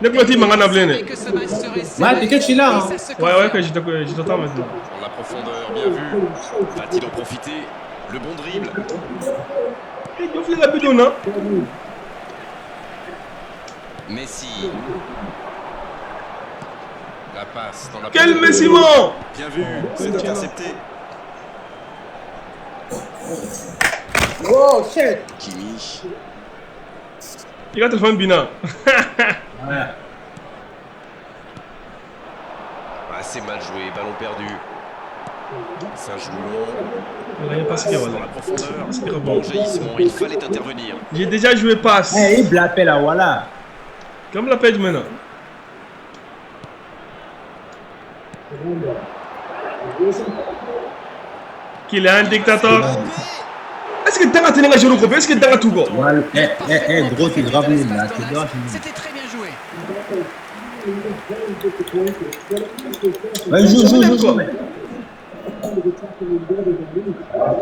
Ne tulo t'i mankan na bilen dɛ.
Que ce match serait
Ouais,
serré.
t'inquiète, je suis là.
Et
Hein.
ça se
Ouais ouais
confirme.
ok je t'entends maintenant.
Dans la profondeur, bien vu. Va-t-il en profiter? Le bon dribble.
E jɔ filɛ ka bi don na.
Messi. La passe dans la
Quel
profondeur.
Messi-man!
Bien vu, c'est intercepté.
Oh shit.
Kimi.
I ka téléphone binna.
Ouais.
Ah, c'est mal joué, ballon perdu. Ça joue long.
Wala n ye passe kɛ
Dans
wala.
la profondeur.
C'est bon.
Bon jaillissement, il fallait intervenir.
J'ai déjà joué passe.
Eh, il blappait là, voilà.
Comme la paix jumɛn na? Qu'il est un dictateur. Est-ce que Danga tɛ ne ka joueur kɔfɛ? Est-ce que Danga t'u kɔ?
Voilà. Eh, eh, eh, gros, t'es grave nul là.
Dans
T'es
l'axe.
grave nul.
C'était très bien joué.
Ouais, joue,
Ça
joue,
m'énerve
joue, joue.
quoi.
Mec.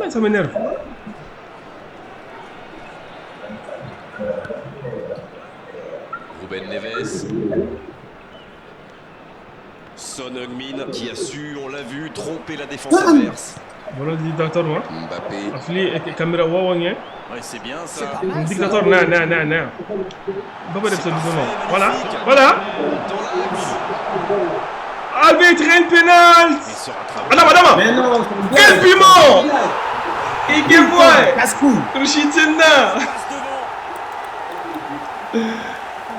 Ouais, ça m'énerve.
Ruben Neves. Son Heung-min qui a su, on l'a vu, tromper la défense adverse.
Voilà le dictateur wa.
Mbappé.
A fili caméra wɔwɔ ɲɛ.
Ouais, c'est bien ça.
Pas mal, ça.
Dictateur na na na na. Baba de bɛ se bi don ma. Voilà voilà.
Dans l'axe.
Arbitre un penalty.
Il se rattrape.
Adama Adama.
Mais non, c'est
Quel piment! Ike boy.
Casse-cou.
Rushitina.
Passe devant.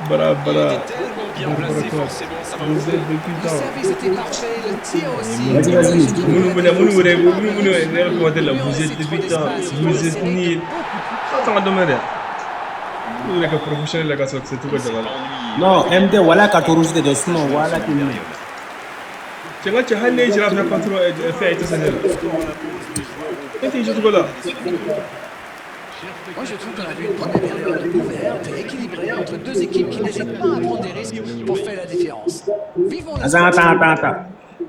Bara
Il
bara.
était tellement bien placé, forcément, ça va
Vous
ouvrir.
êtes
Le
débutant.
service était parfait, le tir aussi.
Vas-y, vas-y.
Munu bena munu wɛrɛ munu munu ne yɛrɛ commentaire la vous êtes débutant vous êtes nul. Ça t'en domaine dɛ. N'u yɛrɛ ka professionnel la ka sɔrɔ c'est tout ka jama la.
Non, MD, voilà, 14 de sinon, voilà, t'es nul.
Cɛ n ka cɛ hali ne ye jira fɛnɛ patron fɛn i tɛ se ne la. E t'i jɔ cogo la.
Moi, je trouve qu'on a vu une première période ouverte et équilibrée entre deux équipes qui n'hésitent pas à prendre des risques pour faire la différence. Vivons la
Attends, attends, attends, attends.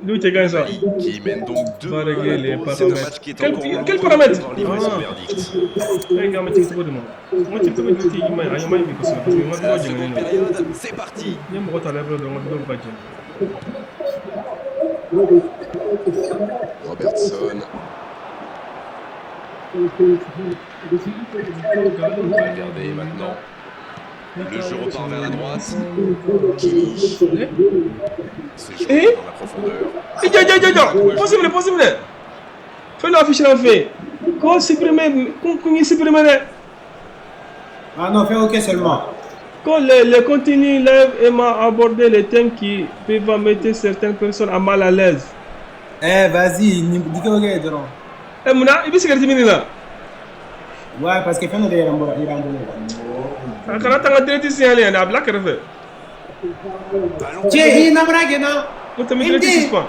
N'u tɛ gan sa.
Qui mène donc 2
Va régler les
C'est un
paramètres.
match qui est
Quel,
encore long
quel
pour
paramètre?
pouvoir livrer son
Ah.
verdict.
Eh gars, mais TikTok de ma. N ko TikTok de tɛ i ma ye a ɲɛ ma ye bi kosɛbɛ parce que n ka
La
vidéo
seconde
jɛngɛnnen don.
période, c'est parti.
N ye mɔgɔ ta live la dɔrɔn n ka vidéo bɛ ka jɛngɛ.
Robertson. Valverde maintenant. Le jeu repart vers la droite. Kimi. C'est joué
Eh?
dans la profondeur.
Eh, jɔ jɔ jɔ jɔ. Pause minɛ pause minɛ. Fɛn dɔ affiché an fɛ yen. Ko supprimer ko ko n y'i supprimer dɛ.
Ah non, fais ok seulement.
Quand le contenu live aima aborder les thèmes qui peuvent mettre certaines personnes à mal à l'aise.
Eh, vas-y, dis que ok, dɔrɔn.
Eh munna i bɛ cigarette min la?
Ouais, parce que fɛn dɔ de yɛrɛ n bolo, yɛrɛ n bolo.
A kana taa n ka direct signaler yan dɛ, a bila kɛrɛfɛ.
Cɛ, i namara kɛ na.
Ko tɛ n bɛ direct suspend.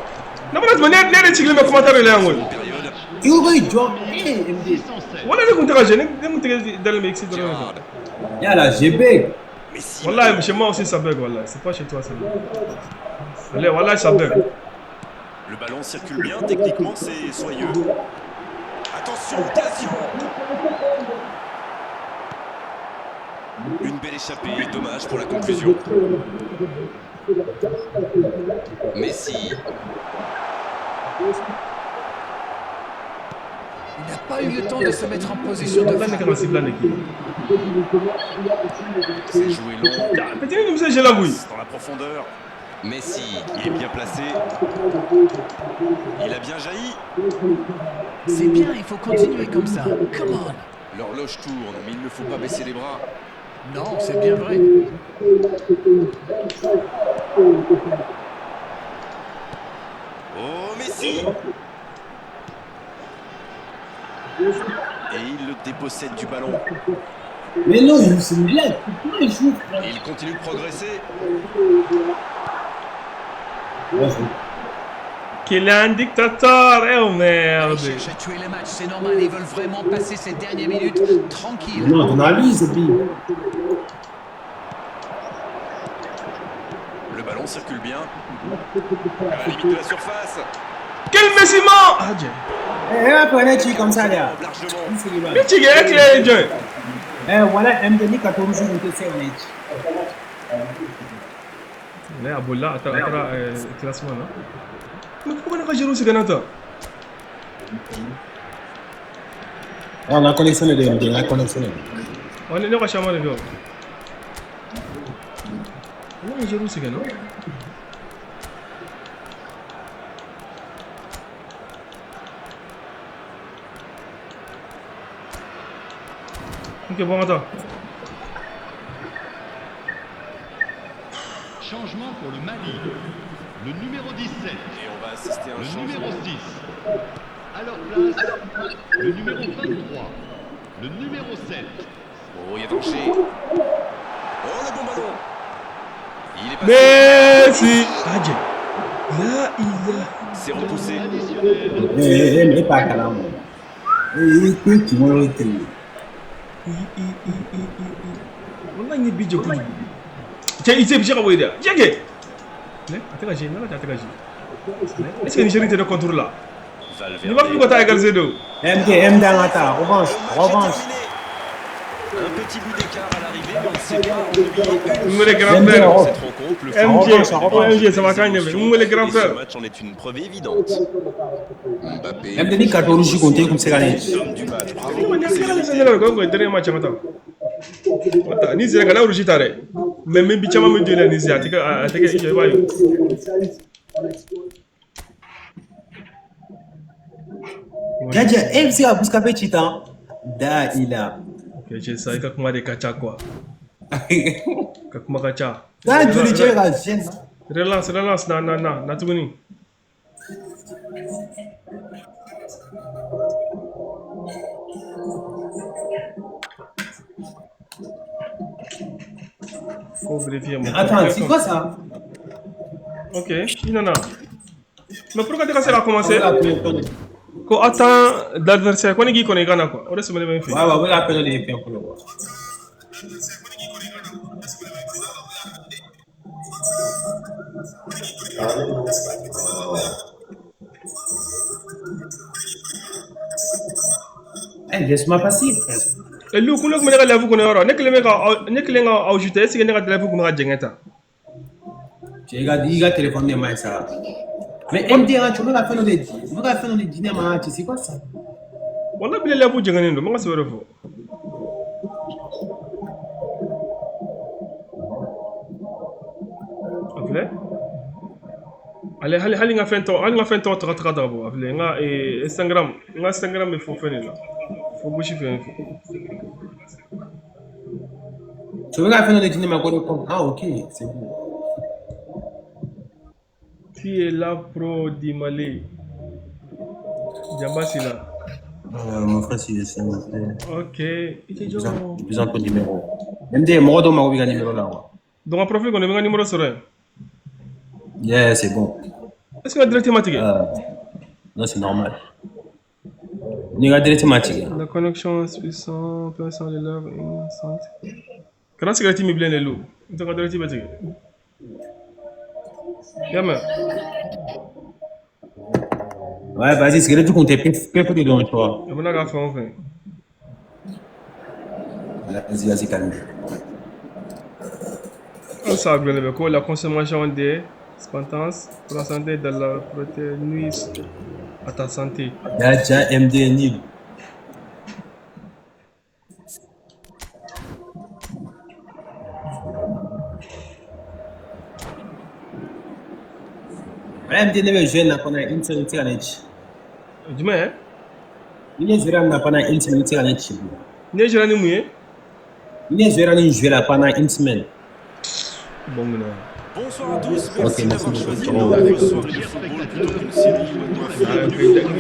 Namara tuma ne yɛrɛ sigilen bɛ commentaire la yan koyi.
I ko ko i jɔ. Eh, MD.
Wala ne kun tɛ ka jouer, ne kun tɛ dalen bɛ X dɔrɔn de kan.
Yala, j'ai bug.
Messi.
Wallahi, chez moi aussi ça bug, wallahi. C'est pas chez toi, c'est Allez, wallahi, ça bug.
Le ballon circule bien, techniquement c'est soyeux. Attention, occasion. Une belle échappée, dommage pour la conclusion. Messi.
N'a pas eu le temps de se mettre en position de
Wala ne
frappe.
kan ka sibilan de k'i la.
C'est joué long.
Ja, petit ni bɛ se la koyi.
Dans la profondeur. Messi, il est bien placé. Il a bien jailli.
C'est bien, il faut continuer comme ça. Come on.
L'horloge tourne, mais il ne faut pas baisser les bras.
Non, c'est bien vrai.
Oh, Messi. Et il le dépossède du ballon.
Mais non, c'est une blague. Pourquoi il joue?
Il continue de progresser.
Ouais, c'est-
Kylian dictateur, eh oh
Ils
merde.
cherchent à tuer le match, c'est normal. Ils veulent vraiment passer ces dernières minutes tranquilles.
Non, ton avis, c'est pire.
Le ballon circule bien. À la limite de la surface.
Quel Messi man! Ah, Dieu.
Eh, eh, un truc comme ça, là.
Largement.
Ne ci kɛ e tile ye jɔn ye?
Eh, voilà, MD ni 14 jours, on te sait, on est.
Ne a bolila a taara a taara classement na. Mais pourquoi ne ka gérer sɛgɛnna tan?
Ah, on a collectionné des MD, on a collectionné.
Ɔ ne ka caman de kɛ o. Ne ka gérer sɛgɛnna. Ok, bon, attends.
Changement pour le Mali. Le numéro 17,
Et on va assister à un
le
changement.
numéro 6. À leur place, le numéro 23, le numéro 7.
Oh, il y a danger. Oh, le bon ballon. Il est passé.
Messi! Ah, Dieu. Là, il a.
C'est repoussé.
Additionnel.
Eh, eh, eh, pas calme. Eh, eh, tu m'as été.
I, i, i, i, i, i. Wallahi n ye bi jɛ kojugu. Cɛ i tɛ bi se ka bɔ yen dɛ. Cɛ kɛ. Ne a tɛ ka jouer, ne ka a tɛ ka jouer. Est ce que Nigérie tɛ ne contre la? Ni b'a fɔ ka taa égaliser de.
MD, MD, Angata, revanche,
Le match est
revanche.
terminé. Un petit but d'écart à l'arrivée, mais on ne sait pas en
N wele grand
MD,
frère.
revanche.
Cette rencontre, le
MJ,
Revanche, revanche.
MJ, ça va quand même. N wele grand
Et ce
frère.
match en est une preuve évidente. Mbappé.
MD ni 14 jours, on te comme ça, là.
Homme du match, bravo.
Ne kɔni hakili la sɛnɛ la ko dernier match an ka taa. Ka taa ni sera ka na rouge ta dɛ. Mais min bi caman bɛ don i la ni a tɛ kɛ a tɛ kɛ i b'a ye.
Jaja, e bɛ se ka Buscapé ci tan? Da i la.
Ok, cɛ sa i ka kuma de ka ca quoi. Ka kuma ka ca.
Da joli cɛ ka jeune.
Relance, relance, na na na na tuguni. Faut vérifier mon
Attends, c'est quoi ça?
Ok, il nana. Mais pourquoi tu as commencé? Ko attend l'adversaire, ko ni k'i kɔnɔ i ka na quoi. O de sɛbɛnnen bɛ n fɛ.
Ouais, ouais, ouais, appel les fɛn fɔlɔ quoi. Eh, laisse-moi passer, frère.
E lu kun ne kun bɛ ne ka live kɔnɔ yɔrɔ ne kelen bɛ ka ne kelen ka ajouter est ce que ne ka live kun bɛ ka jɛngɛ tan?
Cɛ, i ka téléphone de man ɲi sa. Mais MD, hein, tu veux ka fɛn dɔ de di, tu veux ka fɛn dɔ de di ne ma, tu sais quoi ça?
Wala bile live jɛngɛnnen don, n ma ka sɛbɛn de fɔ. A filɛ. Ale hali hali n ka fɛn tɔgɔ hali n ka fɛn tɔgɔ taga taga ta bɔ a filɛ n ka Instagram n ka Instagram bɛ fɔ fɛn de la. Fo gosi fɛn fɛ.
Tu veux ka fɛn dɔ de di ne ma ko de comme ah ok, c'est bon.
Tu es la pro du Mali. Jamba Sila.
Mon frère, s'il vous plaît.
Ok. I tɛ jɔ.
J'ai besoin de ton numéro. MD, mɔgɔ dɔw mago b'i ka numéro la quoi.
Donc n ka profil kɔnɔ i bɛ n ka numéro sɔrɔ yen.
Yeah, c'est bon.
Est ce que n ka direct ma tigɛ?
Non, c'est normal. N'i ka direct ma tigɛ.
La connexion puissant, puissant les lèvres, innocente. Kana cigarette mi bilen de lu. N tɛ n ka direct bɛ tigɛ. I y'a mɛn?
Ouais, vas-y, cigarette kun tɛ pepe de dɔn, tu vois.
A bɛna k'a fɛn o fɛn.
Vas-y, vas-y, calme.
Halisa a gulonnen bɛ ko la consommation des substances pour la santé de la protéine nuit à ta santé.
Jaja, MD, nul. Wala MD ne bɛ jouer na pendant une semaine, i tɛ se ka ne ci.
Jumɛn?
Ni ne jouera na pendant une semaine, i tɛ se ka ne ci.
Ne jouera ni mun ye?
Ni ne jouera ni jouer la pendant une semaine.
Bon, non.
Bonsoir à tous, merci
Ok, merci
d'avoir
beaucoup.
choisi une autre soirée de football plutôt qu'une série ou un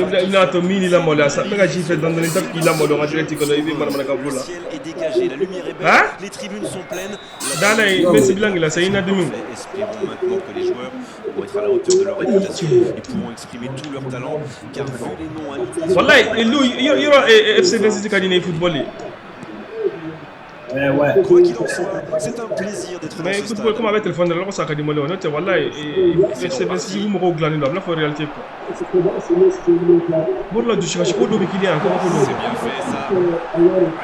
film.
I n'a to min la maloya sa n bɛ ka ji fɛ dɔɔni dɔɔni i t'a k'i la maloya n ka direct kɔnɔ i bɛ manamanakan
Le
fɔ la.
ciel est dégagé, la lumière est belle,
Hein?
les tribunes sont pleines. La
Dala ye n bɛ sibilan la sa i na dimi.
Parfait. Espérons maintenant que les joueurs vont être à la hauteur de leur réputation et pourront exprimer tout leur talent, car vu les noms alignés sur
Walayi lu yɔrɔ FC 26 ka di ne ye football ye.
Ouais.
Quoi qu'il en soit, c'est un plaisir d'être dans
Mais
ce
football
stade.
comme a bɛ téléphone de la ko sa ka di mali n'o tɛ walayi FC 26 u mɔgɔw dilannen don a bɛ n'a fɔ réalité quoi. Mori la dusukasi ko dɔ bɛ k'i la yan ko ko dɔ
C'est bien fait ça. Ah,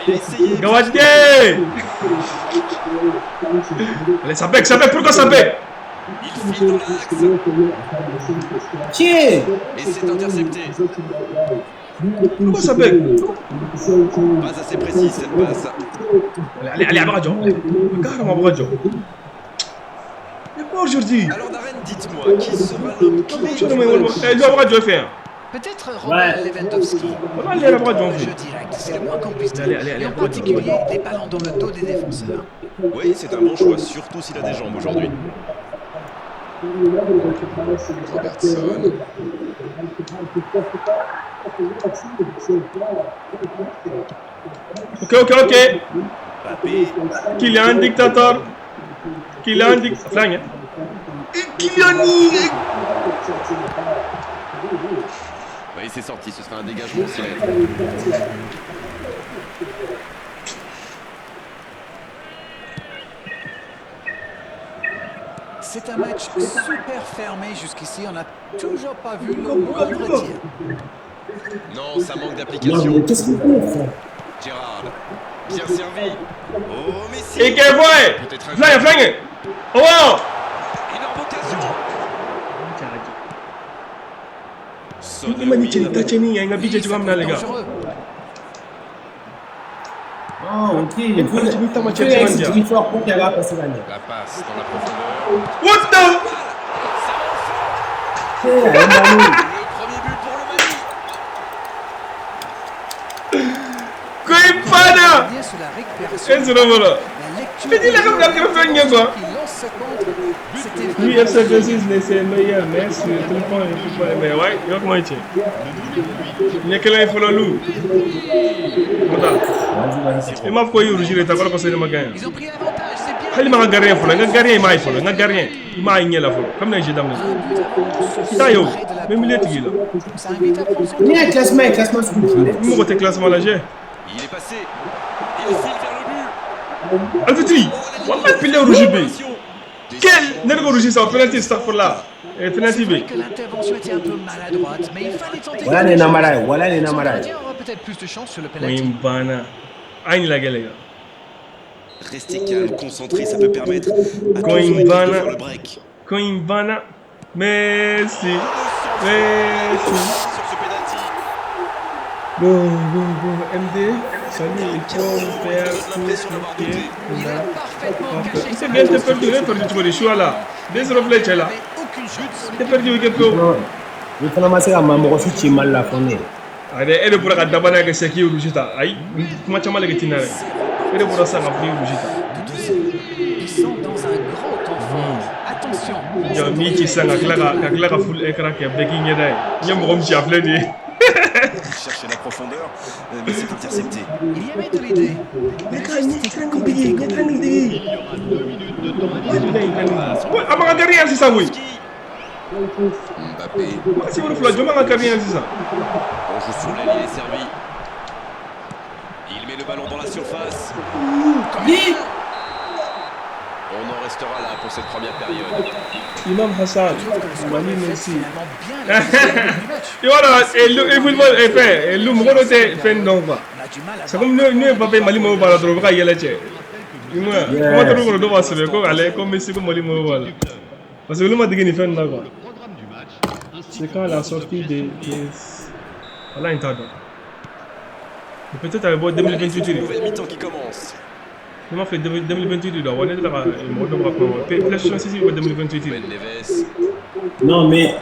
il a essayé.
Gawate. Allez, ça bec, ça bec, pourquoi ça bec?
Il file dans l'axe
Tiens.
et c'est intercepté.
Pourquoi ça bec?
Pas assez précis cette passe.
Allez, allez, allez, Abrajo. Carrément, Abrajo. Mais quoi aujourd'hui?
Alors Darren, dites-moi, qui sera l'homme clé
Je
du
ne
match?
sais pas. Lui, Abrajo fait.
Peut-être Robert Lewandowski.
Voilà, allez, Abrajo, on
Le jeu
fait.
direct, c'est le moins qu'on puisse dire.
Allez, allez, allez,
Et en
Abrajo.
particulier, les ballons dans le dos des défenseurs.
Oui, c'est un bon choix, surtout s'il a des jambes aujourd'hui. Robertson.
Ok.
Mbappé.
Kylian dictateur. Kylian dictateur. Flingue. Kylian.
Oui, c'est sorti, ce sera un dégagement direct.
C'est un match super fermé jusqu'ici. On n'a toujours pas vu le moindre tir.
Non, ça manque
Non,
d'application.
mais qu'est-ce qu'il fait, frère?
Gérard. Bien servi. Oh, Messi.
Et quel voix?
Peut-être un
Flingue, flingue. Oh wow.
Énorme occasion. Son
I ma ni cɛ ta cɛnni yan n ka bi cɛ cogoya min na les gars.
Dangereux.
Ah, ok. Il faut
Tu veux ta
il
matière,
faut
tu vas
que
dire.
tu fort pour qu'elle va passer la nuit.
La passe dans la profondeur.
What the?
Tiens, Manu.
Le premier but pour le Mali.
Koipana.
Bien sur la récupération.
E zéro voilà.
La lecture
Mais dis la comme la fɛn ɲɛ quoi.
qui lance ce contre. C'était
Oui,
vraiment
FC 26, mais c'est le meilleur, mais sur le téléphone, il faut pas. Mais ouais, il va comment il tient. Ɲɛ kelen ye fɔlɔ lu. Mata.
Vas-y, vas-y.
I m'a fɔ ko i ye rouge de ta kɔrɔ ko ne ma gagné.
Ils ont pris l'avantage, c'est bien.
Hali ma ka gardien fɔlɔ, n ka gardien i m'a ye fɔlɔ, n ka gardien i m'a ye ɲɛ la fɔlɔ. Kabini jeu daminɛ.
Un but d'avance
I t'a ye o,
près de la
n bɛ milieu tigi la.
Ça invite à prendre son
Ni un classement, un classement sur le
N mɔgɔ tɛ classement lajɛ.
Il est passé. Il file vers le but.
Alfiti, wallahi pile rouge bɛ yen. Quel ne de ko rouge sa penalty astaghfirullah. Eh penalty
C'est
bɛ
vrai
yen.
que l'intervention était un peu maladroite, mais il fallait tenter
Voilà
quelque
les
chose.
Namara, voilà les
Son
Namara.
gardien aura peut-être plus de chance sur le
Ko
penalty.
in banna. A ye nin lajɛ les gars.
Rester calme, concentré, ça peut permettre à
Quand
toute son
il
équipe de
banna.
faire le break.
Ko in banna. Messi. Messi.
Sur ce penalty.
Bon, MD, salut, il faut faire tout ce qui est
Il a parfaitement caché
C'est bien, t'es perdu, t'es perdu, tu vois, je suis là. 2-0 filɛ cɛ la.
Il n'avait aucune chance.
T'es perdu, i kɛ pewu.
Non, i fana ma se ka maa mɔgɔ si ci Mali la fɔ ne ye.
Ayi e de bɔra ka dabana kɛ sisan k'i ye rouge ta. Ayi, kuma caman de kɛ tina dɛ. E de bɔra sisan k'a fɔ k'i ye rouge ta.
Ils sont dans un gros temps fort. Attention.
Jɔ n'i ci sisan ka tila ka full écran kɛ bɛɛ k'i ɲɛda ye. N ye mɔgɔ min ci a filɛ nin ye.
Il cherchait la profondeur, mais c'est intercepté.
Il y avait de l'idée. Mais le geste était compliqué.
A ma ka gardien sisan koyi.
Mbappé.
Wagati bolo fila jɔn b'an ka gardien sisan.
On joue sur l'aile, il est servi.
Il met le ballon dans la surface.
On en restera là pour cette première période.
Imam Hassan,
Je trouve que le score
Mali
reflète
Messi.
finalement bien la dynamique du match.
I b'a dɔn e football fɛn lu mɔgɔ dɔ tɛ fɛn dɔn quoi.
On a du mal à
C'est
voir
comme n'o ye Mbappé Mali mago b'a la dɔrɔn u bɛ ka yɛlɛ cɛ. I m'a ye wa? Commentaire kɔnɔ dɔw b'a sɛbɛn ko ale ko Messi ko Mali mago b'a la. Parce que olu ma dege nin fɛn ninnu na quoi. C'est quand la sortie de Voilà n t'a dɔn. Mais peut-être a bɛ bɔ 2028 de.
Nouvelle mi-temps qui commence.
Ne m'a fait 2028 de wa ne delila ka mɔgɔ dɔ ka kuma ma. PlayStation 6 bɛ bɔ 2028 de.
Ruben Neves.
Non, mais.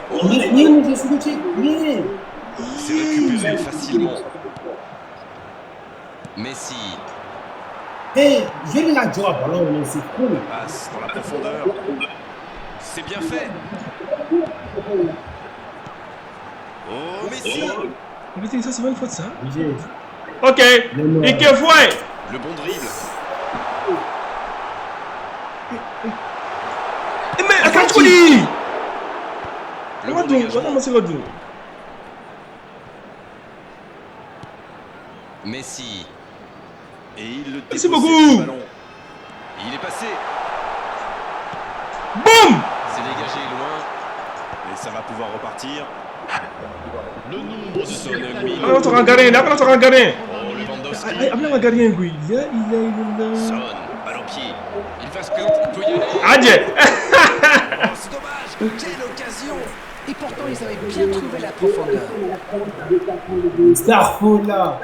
C'est récupéré facilement. Messi.
Eh, je la joie, ballon, c'est cool.
Passe dans la profondeur. C'est bien fait. Oh, Messi.
Mais ça, c'est pas une faute, ça. Ok. Et que fouet.
Le bon dribble.
Mais attends, tu dis.
Messi. Et il le
Merci beaucoup.
Il est passé.
Boum.
C'est dégagé loin. Et ça va pouvoir repartir. Le nombre de Son Heung-min. Oh, Lewandowski. Son, balle au pied. Il va se présenter. Il peut y aller.
Adje.
Oh, c'est dommage. Quelle occasion.
Et pourtant, ils avaient bien trouvé la profondeur.
Starfall là.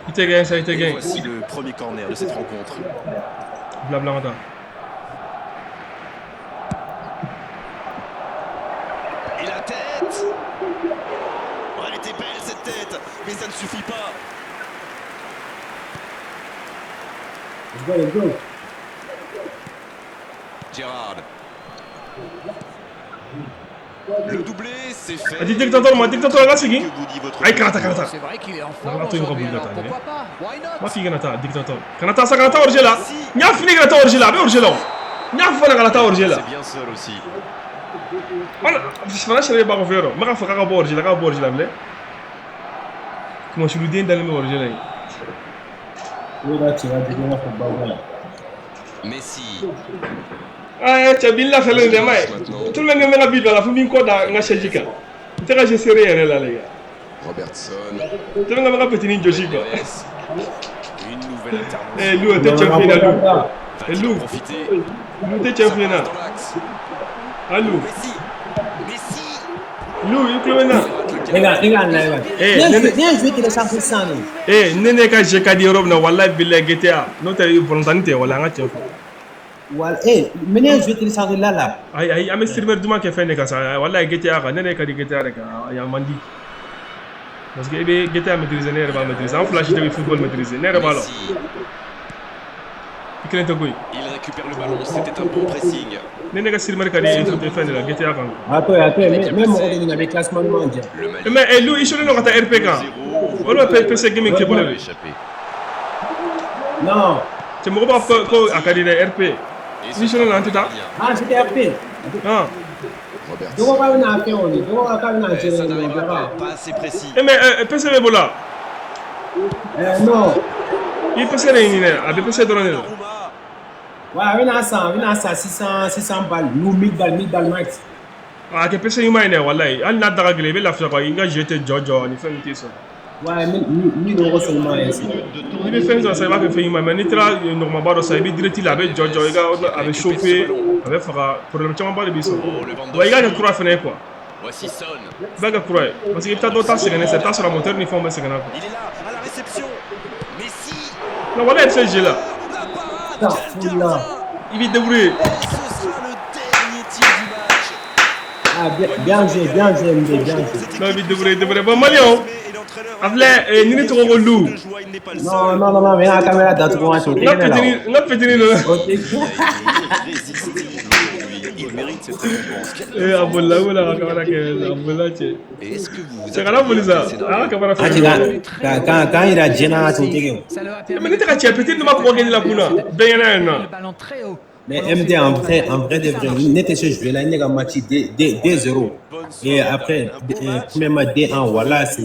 Il te gagne, ça, il te gagne.
Voici le premier corner de cette rencontre.
Blabla, attends.
Et la tête. Oh, elle était belle cette tête, mais ça ne suffit pas.
Let's go, let's go.
Gérard. Le doublé, c'est fait.
Dictateur, moi, dictateur, là, c'est qui? Aïe, Kanata, Kanata.
C'est vrai qu'il est en forme aujourd'hui, alors pourquoi pas? Why not?
Ma fille, Kanata, dictateur. Kanata, ça, Kanata, Orgela. N'y a fini Kanata, Orgela, mais Orgela. N'y a fini Kanata, Orgela.
C'est bien seul aussi.
Voilà, je vais pas refaire. Je vais faire Orgela, Orgela, comment je lui dis d'aller me Orgela?
Oui, là, tu vas dire,
Messi.
Ah, tu as bien la fait le demain. Tout le monde a bien la famille quoi dans la Chejika. Tu as géré là les gars.
Robertson.
Tout le monde a petit ninja quoi.
Une nouvelle intervention.
Eh Lou, t'es champion là Lou. Eh Lou. Lou, t'es champion là. Ah Lou.
Messi.
Lou, il pleut maintenant.
Regarde, regarde, regarde. Viens, je vais télécharger ça.
Eh, nene ka jeka di Europe na wallahi billahi GTA. No t'es volontaire wala nga tiens.
Voilà, eh, maintenant je vais télécharger là là.
Aïe aïe, am streamer duma ke fene ka sa. Wallahi GTA ka nene ka di GTA ka ya mandi. Parce que eh GTA maîtriser ne ba maîtriser. En flash de football maîtriser ne ba lo. Il
Il récupère le ballon, c'était un bon pressing.
Nene ka streamer ka di fene la GTA ka.
Attends, attends, même on avait classement mondial.
Mais eh lui, il show no kata RP ka. Wala PC gaming ke bole.
Non.
C'est mon papa ko akadi RP. Mission là tout ça.
Ah, c'était RP.
Ah.
Donc on va venir faire on est. Donc on va venir gérer on verra.
Pas assez précis.
Eh mais PC le bola.
Non.
Il PC le ni a PC drone.
Ouais, on a ça, on a ça 600 balles, nous 1000 balles, 1000 balles max.
Ah, que PC humain ne wallahi. Al na daga glebe la fia quoi, inga jeter jojo ni fait ni ça.
Ouais, 1000 euros seulement ici.
Il me fait ça, ça va faire humain, mais ni tra normalement ça il direct il avait jojo, il avait chauffé, avait faire problème caman ba de bi sɔrɔ. Wa i ka kɛ kura fɛnɛ ye quoi.
Voici Son.
I b'a kɛ kura ye parce que i bɛ taa dɔ ta sɛgɛnnen sisan i bɛ taa sɔrɔ moteur ni fɛnw bɛɛ sɛgɛnna quoi.
Il est là à la réception. Messi.
Non wala i bɛ se jeu la.
Là.
Il b'i débrouiller.
Et ce sera le dernier tir du match.
Ah bien joué, bien joué, MD, bien joué.
Non, il b'i débrouiller, débrouiller. Bon Malien. A filɛ ni ne tɔgɔ ko Lou.
Non non non non, mais la caméra datugu wa o tɛ ne la.
N ka petini don.
Il mérite cette récompense.
Eh a bolila u la ka kamera kɛ a bolila cɛ.
Est-ce que vous
Cɛ kana boli sa a ka kamera fɛn.
K'an yira diɲɛ na o tɛ kɛ o.
Mais ne tɛ ka cɛ petini dɔ ma kɔgɔ kɛ ne la kun na bɛɛ ɲɛna yan nɔ.
Mais MD en vrai de vrai, ne tɛ se jouer la ne ka match 2-0 et après premier match 2-1 voilà c'est.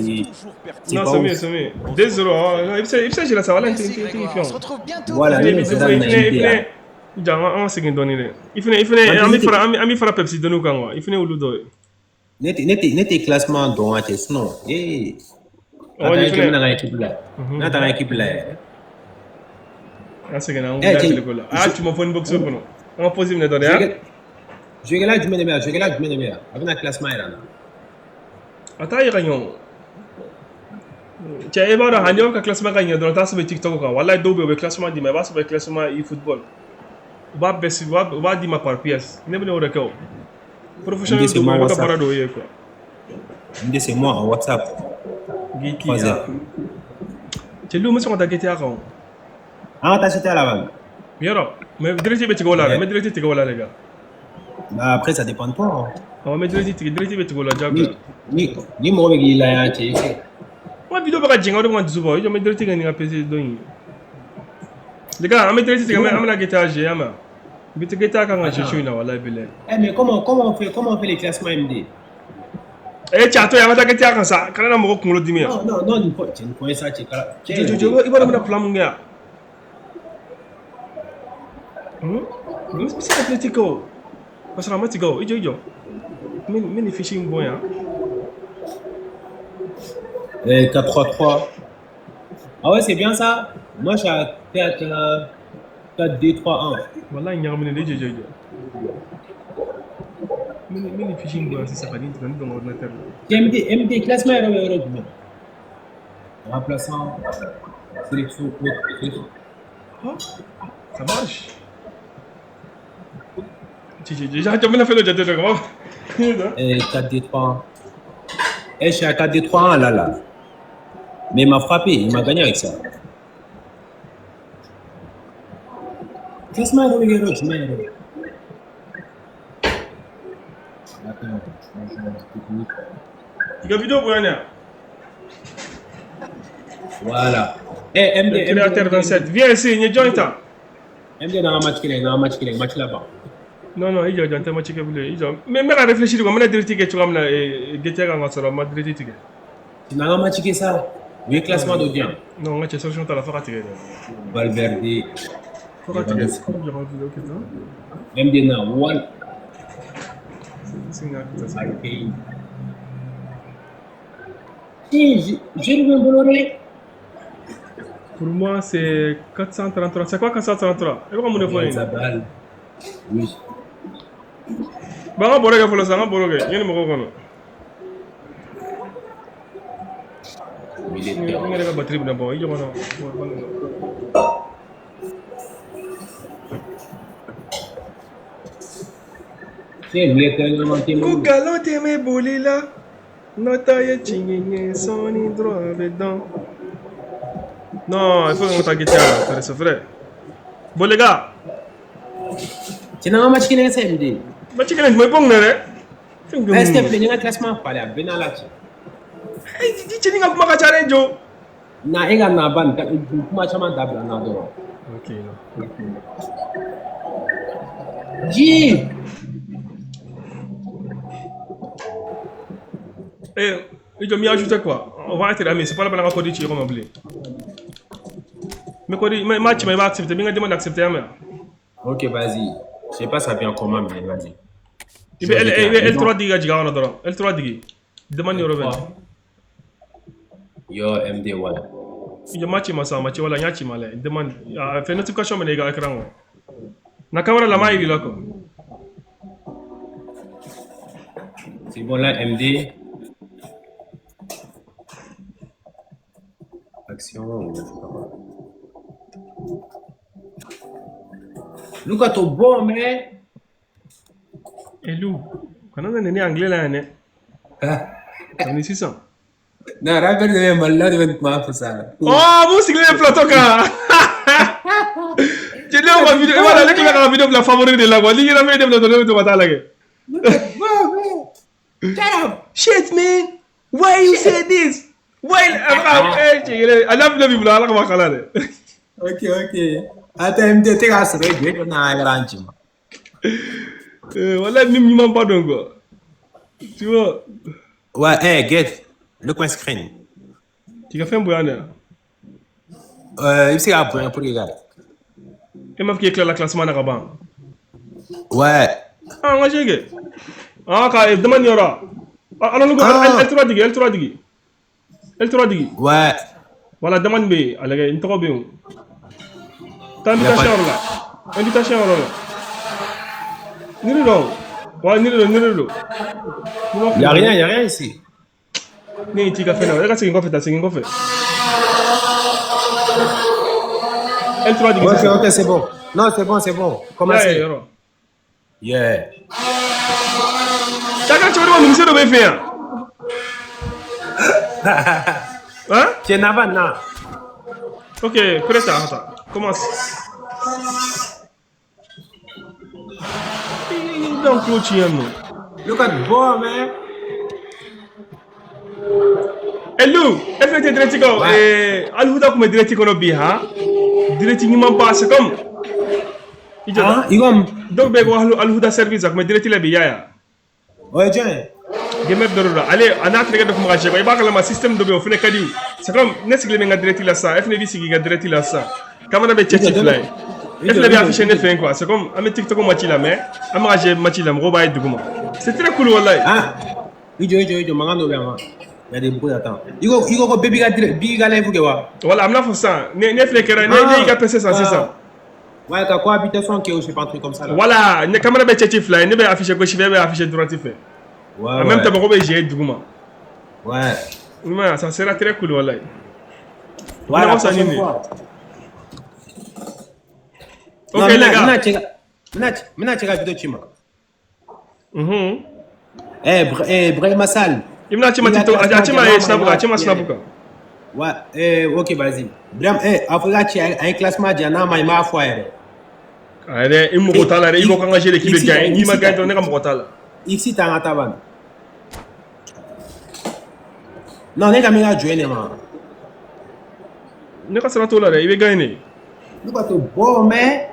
Non, c'est mieux, c'est mieux. 2-0 hein. Il bɛ se jouer la sa wala n tɛ fɛn.
Voilà, ne bɛ se ka na MD.
Ja, an ka segin dɔɔni dɛ. I fɛnɛ an bɛ fara Pepsi dɔnniw kan quoi. I fɛnɛ y'olu dɔ ye.
Ne tɛ classement dɔn wa cɛ sinon ee.
Ɔ ni fɛnɛ.
N'a ka équipe la. N'a taara équipe la yɛrɛ.
An seginna an wulila téléko la. A y'a cuma fɔ ni boxeur kɔnɔ. An ka pause minɛ dɔɔni han.
Jouer jumɛn de bɛ yan? Jouer jumɛn de bɛ yan? A bɛna classement yira n na.
A t'a yira ɲɔgɔn. Cɛ e b'a dɔn hali n'aw ka classement ka ɲɛ dɔrɔn taa sɛbɛn TikTok kan. Walayi dɔw bɛ yen u bɛ classement d'i ma i b'a sɛbɛn classement e football. U b'a bɛɛ si, u b'a d'i ma par pièce. Ne bɛna o de kɛ o. Professionnel
MD, c'est
dɔw
moi
bɛ yen, olu ka
WhatsApp.
baara dɔw ye quoi.
MD, c'est moi en WhatsApp.
GTA.
3 heures.
Cɛ Lu, n bɛ sɔn ka taa GTA kan o.
An ka taa GTA là-bas.
Yɔrɔ, mais direct bɛ tigɛ o la dɛ, n bɛ direct tigɛ o la les gars.
Bah, après, ça dépend de toi, hein.
Awɔ, n bɛ direct tigɛ, direct bɛ tigɛ o la diyagoya.
Ni mɔgɔ bɛ k'i la yan cɛ, i fɛ.
N ka vidéo bɛ ka jɛngɛ, o de bɛ ka n dusu bɔ. I jɔ, n bɛ direct kɛ ni n ka PC dɔ in ye. Les gars, an bɛ direct tigɛ, an bɛna GTA jouer, y'a mɛn? Bi GTA kan ka jouer su in na, walahi bilahi.
Eh, mais comment on fait les classements MD?
Eh, cɛ, a to yen, an ka taa GTA kan sa. Kana na mɔgɔ kunkolo dimi yan.
Non, non, non, nin fɔ, cɛ, nin fɔ ye sa, cɛ, kala. Cɛ,
Jɔ, jɔ, jɔ, i b'a dɔn n bɛna plan mun kɛ yan? N bɛ se ka direct kɛ o. Parce que a ma tigɛ o. I jɔ, i jɔ. N bɛ nin fiche in bɔ yan.
Eh, 4, 3, 3. Ah ouais, c'est bien ça. Moi, je suis à 4, 4, 2, 3, 1.
Walahi ɲagaminen de, i jɔ, jɔ, i jɔ. N bɛ nin fiche in bɔ yan sisan ka nin don n ka ordinateur la.
MD, MD, classement yɛrɛ bɛ yɔrɔ jumɛn? Remplaçant, sélection, autre, sélection.
Oh, ça marche. Cɛ, cɛ, jɔ, jɔ, n bɛna fɛn dɔ jate dɔ kan.
Eh, 4, 2, 3, 1. Eh, je suis à 4, 2, 3, 1 là, là. Mais il m'a frappé, il m'a gagné avec ça. Classement yɛrɛ bɛ yɔrɔ jumɛn yɛrɛ? Attends, changement technique.
I ka vidéo bonya yan.
Voilà. Eh, MD,
Le créateur
MD,
27. Viens ici, n ye jɔn ta?
MD dans un match kelen, dans un match kelen, match là-bas.
Non, non, i jɔ, jɔ, n tɛ match kɛ bilen, i jɔ. Mais n bɛ ka réfléchir quoi, n bɛna direct kɛ cogoya min na, GTA kan ka sɔrɔ n ma direct tigɛ.
Dans un match kɛ sa. U ye classement dɔ di yan.
Non, n ka cɛ, solution t'a la, fo ka tigɛ dɛ.
Valverde.
Fo ka tigɛ. Jɔ ka vidéo kɛ tan.
MD na wal.
C'est une acte, ça.
Harry. Si, je bɛ n bolo dɛ.
Pour moi, c'est 433. C'est quoi 433? I bɛ ka mun de fɔ yen?
Zabal. Oui.
Bon, an ka baro kɛ fɔlɔ sa, an ka baro kɛ. Yanni mɔgɔw kɔnɔ. N yɛrɛ ka batterie bɛna ban, i jɔ ka na.
Cɛ, milieu terrain ɲɛnama tɛ n
Ko
bolo.
nkalon tɛ mɛn boli la. Nata ye tiɲɛ ye, sɔɔni dɔrɔn a bɛ dɔn. Non, il faut qu'on taa GTA la, c'est vrai. Bon les gars,
Cɛ, n'an ka match kelen kɛ sa MD.
Match kelen jumɛn i bɔ n kunna dɛ.
Eh, s'il te plaît, n ka classement falen, a bɛɛ n'a la cɛ.
I cɛnin ka kuma ka ca dɛ, Jo.
Na e ka na ban kuma caman dabila na dɔrɔn.
Ok, non.
Ji.
Eh, i jɔ, m'y ajouter quoi. On va être amis, c'est pas la peine ka code ci ɲɔgɔn ma bilen. Mais code, mais match, mais il va accepter, mais il demande d'accepter, hein.
Ok, vas-y. Je sais pas ça vient comment, mais vas-y.
I bɛ L, i bɛ L3 digi ka jigin a kɔnɔ dɔrɔn. L3 digi. Demande yɔrɔ bɛ.
Yo, MD, ouais.
I jɔ, ma ci ma sa, ma ci wala, n y'a ci ma lɛ. Demande, a fɛ notification bɛ na i ka écran kɔnɔ. Na caméra la, m'a yir'i la quoi.
C'est bon là, MD. Action ou je sais pas quoi. Look at ton bon, man.
Eh Lou, kana na nɛni anglais la yan dɛ. Kabini sisan.
Non, rappel de Mali de bɛ kuma fɔ sa.
Oh, mun sigilen bɛ plateau kan. Jeliw ka vidéo, i b'a dɔn ne tila ka vidéo bila favori de la quoi. N'i yɛrɛ min bila dɔrɔn, ne bɛ to ka taa lajɛ.
Shut up.
Shit man, why you say this? Why? Eh, cɛ yɛrɛ, a n'a vidéo b'i bolo, Ala kama kala dɛ.
Ok, ok. Attends, MD, tɛ k'a sɔrɔ e jɔ, e jɔ n'a yɛrɛ an ci ma.
Eh, wallahi min ɲuman ba dɔn quoi. Tu vois?
Ouais, hey, get le coin screen.
K'i ka fɛn bonya dɛ.
I bɛ se k'a bonya pour que ka.
E m'a fɔ k'i tilala classement na ka ban.
Ouais.
Ah, n ka se kɛ. Ah, ka demande yɔrɔ. Ah, alors ko L3 digi, L3 digi. L3 digi.
Ouais.
Voilà, demande bɛ yen, a lajɛ, n tɔgɔ bɛ yen o. Taa invitation yɔrɔ la. Invitation yɔrɔ la. Ni de don. Ouais, ni de don, ni de don.
Y a rien, y a rien ici.
Ne y'i ci ka fɛn na, e ka segin kɔfɛ ta, segin kɔfɛ. L3 jigin
Ok,
sisan.
ok, c'est bon. Non, c'est bon, c'est bon.
Ya ye
Commencez.
yɔrɔ.
Yeah.
Chaka cɛkɔrɔba muso dɔ bɛ fɛ yan. Hein?
Tu es en avant, non?
Ok, prête à attends. Commence. Donc, tu es non.
Look at ball, man.
Hello, FT direct ko eh Alhuda kuma direct kono bi ha. Direct ɲuman ba c'est comme. I jɔ.
Hein? Igom.
Dɔw bɛ ko Alhuda service a kuma direct la bi yaya.
Ouais, tiens.
Game dɔrɔn la ale a n'a terikɛ dɔ kuma ka jɛ i b'a kalama système dɔ bɛ yen o fana ka di u. C'est comme ne sigilen bɛ n ka direct la sisan e fana b'i sigi i ka direct la sisan. Caméra bɛ cɛ ci fila ye. E fana bɛ afficher ne fɛ yen quoi. C'est comme an bɛ TikTok match la mais an bɛ ka jouer match la mɔgɔw b'a ye duguma. C'est très cool wallahi.
Ah. Ijo, ijo, ijo, mangan dɔ bɛ yan wa. Il y a des bruits, attends. Igo, igo, ko baby ka direct, bi ka live kɛ wa?
Voilà, an bɛna fɔ sisan ne ne filɛ kɛra ne ne y'i ka PC san sisan.
Ouais, ka cohabitation kɛ ou je sais pas un truc comme ça là.
Voilà, ne caméra bɛ cɛ ci fila ye ne bɛ afficher gauche fɛ e bɛ afficher droite fɛ.
Ouais,
En même
ouais.
temps mɔgɔw bɛ jouer duguma.
Ouais.
Ouais, ça sera très cool wallahi.
Voilà,
Ɲɔgɔn san
prochaine
nin de.
fois.
Ok
Non,
les gars.
N bɛna cɛ ka vidéo ci ma.
Mhm.
Eh, eh, Brahima Sall.
I bɛna ci ma
Il a
TikTok, a
classement
ci ma
jama
ye Snap
ma
kan, a ci ma
i
Snap
b'a
kan.
Ouais, eh, ok, vas-y. Brahim, eh, a fɔ i ka cɛ a ye classement di yan n'a ma ɲi, n b'a fɔ a yɛrɛ.
A yɛrɛ i mɔgɔ t'a la dɛ, i ko k'an ka jouer de k'i bɛ gagner, n'i ma gagner dɔrɔn ne ka mɔgɔ t'a la.
Ici, t'as un taban. Non, ne ka min ka jɔ ne ma.
Ne ka sira t'o la dɛ, i bɛ gagner de.
Ne ka to bɔ mais.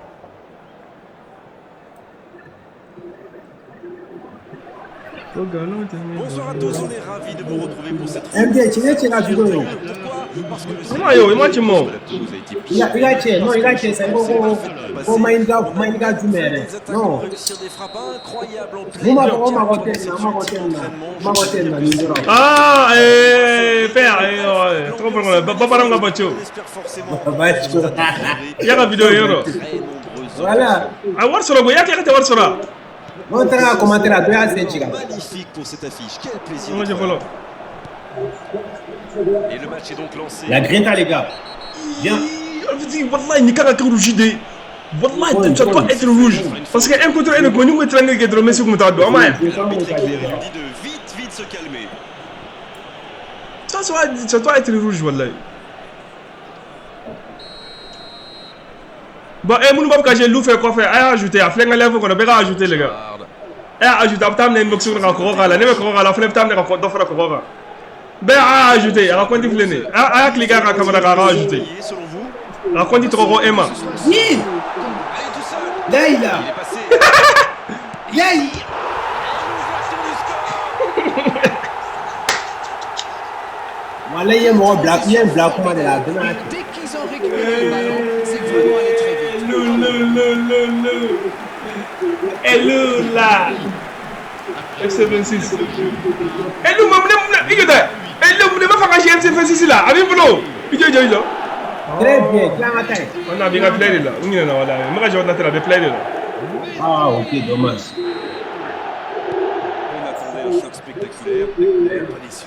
Bonsoir à tous, on est ravis de vous retrouver pour cette
MD, cɛ ne cɛ ka vidéo ye o.
Pourquoi? Parce que le
I ma ye o, i ma ci ma o.
de la Toulouse a été
I ka cɛ, non, i ka cɛ, sa i ko ko ko Maïga Maïga jumɛn yɛrɛ.
Les attaquants
Non.
réussir des frappes incroyables en
Mun b'a
pleine
fɔ ko mako tɛ nin na, mako tɛ nin na, mako tɛ nin na nin dɔrɔn.
Ah, eh, père, eh, ouais, trop bon, babaran ka bacho.
On espère forcément
Bacho.
I y'a ka vidéo ye yɔrɔ.
très nombreuses
Voilà.
A wari sɔrɔ ko, i y'a kɛ ka tɛ wari sɔrɔ.
N'o taara ka commentaire la, dɔ y'a sen ci ka.
Magnifique pour cette affiche, quel plaisir.
An ka jɛ fɔlɔ.
Et le match est donc lancé.
La grinta les gars. Viens.
Ih, wallahi nin kan ka kɛ rouge de ye. Wallahi ça doit être rouge. Parce que un contre un de kun ni kun ye triangle kɛ dɔrɔn Messi kun bɛ taa don, an m'a ye.
L'arbitre est clair, il lui dit de vite, vite se calmer.
Ça doit être rouge wallahi. Bon, eh, minnu b'a fɛ ka jouer lu fɛ kɔfɛ, a y'a ajouter, a filɛ n ka live kɔnɔ, bɛɛ ka ajouter les gars. A y'a ajouter, a bɛ taa minɛ inbox kɔnɔ ka kɔgɔ k'a la, ne bɛ kɔgɔ k'a la, a fana bɛ taa minɛ ka dɔ fara kɔgɔ kan. Bɛɛ y'a ajouter, a ka compte filɛ nin ye. A y'a cliquer a ka caméra kan, a ka ajouter.
Selon vous,
A ka compte tɔgɔ ko Emma.
Ni.
allez tout seul.
Laïla.
Il est passé.
Yayi.
L'ouverture du score.
Walayi i ye mɔgɔ bila, i ye n bila kuma de la, a bɛɛ n'a cɛ.
Dès qu'ils ont récupéré le ballon, c'est vraiment allé très vite.
Lou, lou, lou, lou, lou. Elou là. FC 26. Elou, ma mune, i jɔ dɛ. Elou, mun de b'a fɛ ka jouer FC 26 la? A b'i bolo. I jɔ, i jɔ, i jɔ.
Très bien, tila an ka taa yen.
On a bien ka play de la. N ɲinɛna wala. N bɛ ka jouer ordinateur la, a bɛ play de la.
Ah, ok, dommage.
On attendait un choc spectaculaire, on n'est pas déçu.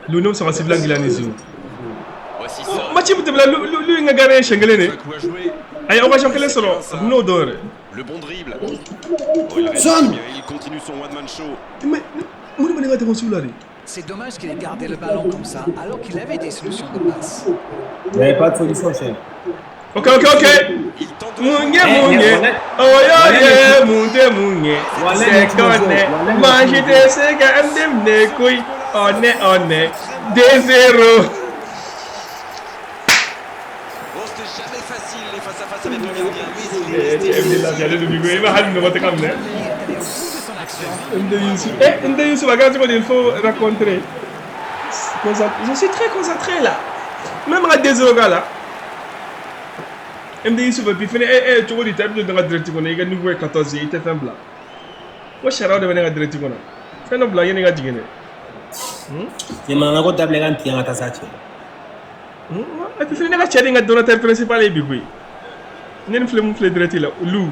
Lou, ne bɛ sɔn ka sifilan dilan ni zu.
Voici ça.
Match min tɛmɛna, Lou, Lou, Lou ye n ka gardien siɲɛ kelen de.
Un coup à jouer.
A ye occasion kelen sɔrɔ, a tun n'o dɔn yɛrɛ.
Le bon dribble. Oh, il résiste
Son.
bien, il continue son one-man show.
Mais mun de bɛ ne ka défense la de?
C'est dommage qu'il ait gardé le ballon comme ça, alors qu'il avait des solutions de passe.
Il n'y avait pas de solution, chef.
Ok, ok, ok.
Il tente de
Mun ye
Eh,
mun ye?
eh, voilà.
Oyo ye mun tɛ mun ye?
Voilà,
C'est qu'on est. Manger tɛ se ka n den koyi. On est 2-0.
Bon, c'était jamais facile les face à face avec le gardien, mais il est
Eh,
resté
cɛ MD lafiyalen don bi koyi. I b'a hali nɔgɔ tɛ ka minɛ.
Il est allé au bout de son action.
MD Youssouf. Eh, MD Youssouf, a kɛra cogo di? Il faut rencontrer. Je suis très concentré là. Même ka 2-0 k'a la. MD Youssouf, et puis fɛnɛ, eh, eh, cogo di ta i bɛ don ne ka direct kɔnɔ, i ka niveau ye 14 ye, i tɛ fɛn bila. Ko sariyaw de bɛ ne ka direct kɔnɔ. Fɛn dɔ bila yanni i ka jigin dɛ.
Cɛ mankan ko dabila i ka n tigɛ an ka taa sa cɛ.
Et puis fɛnɛ ne ka cɛ de n ka donateur principal ye bi koyi. Ne ni filɛ mun filɛ direct la, Lou.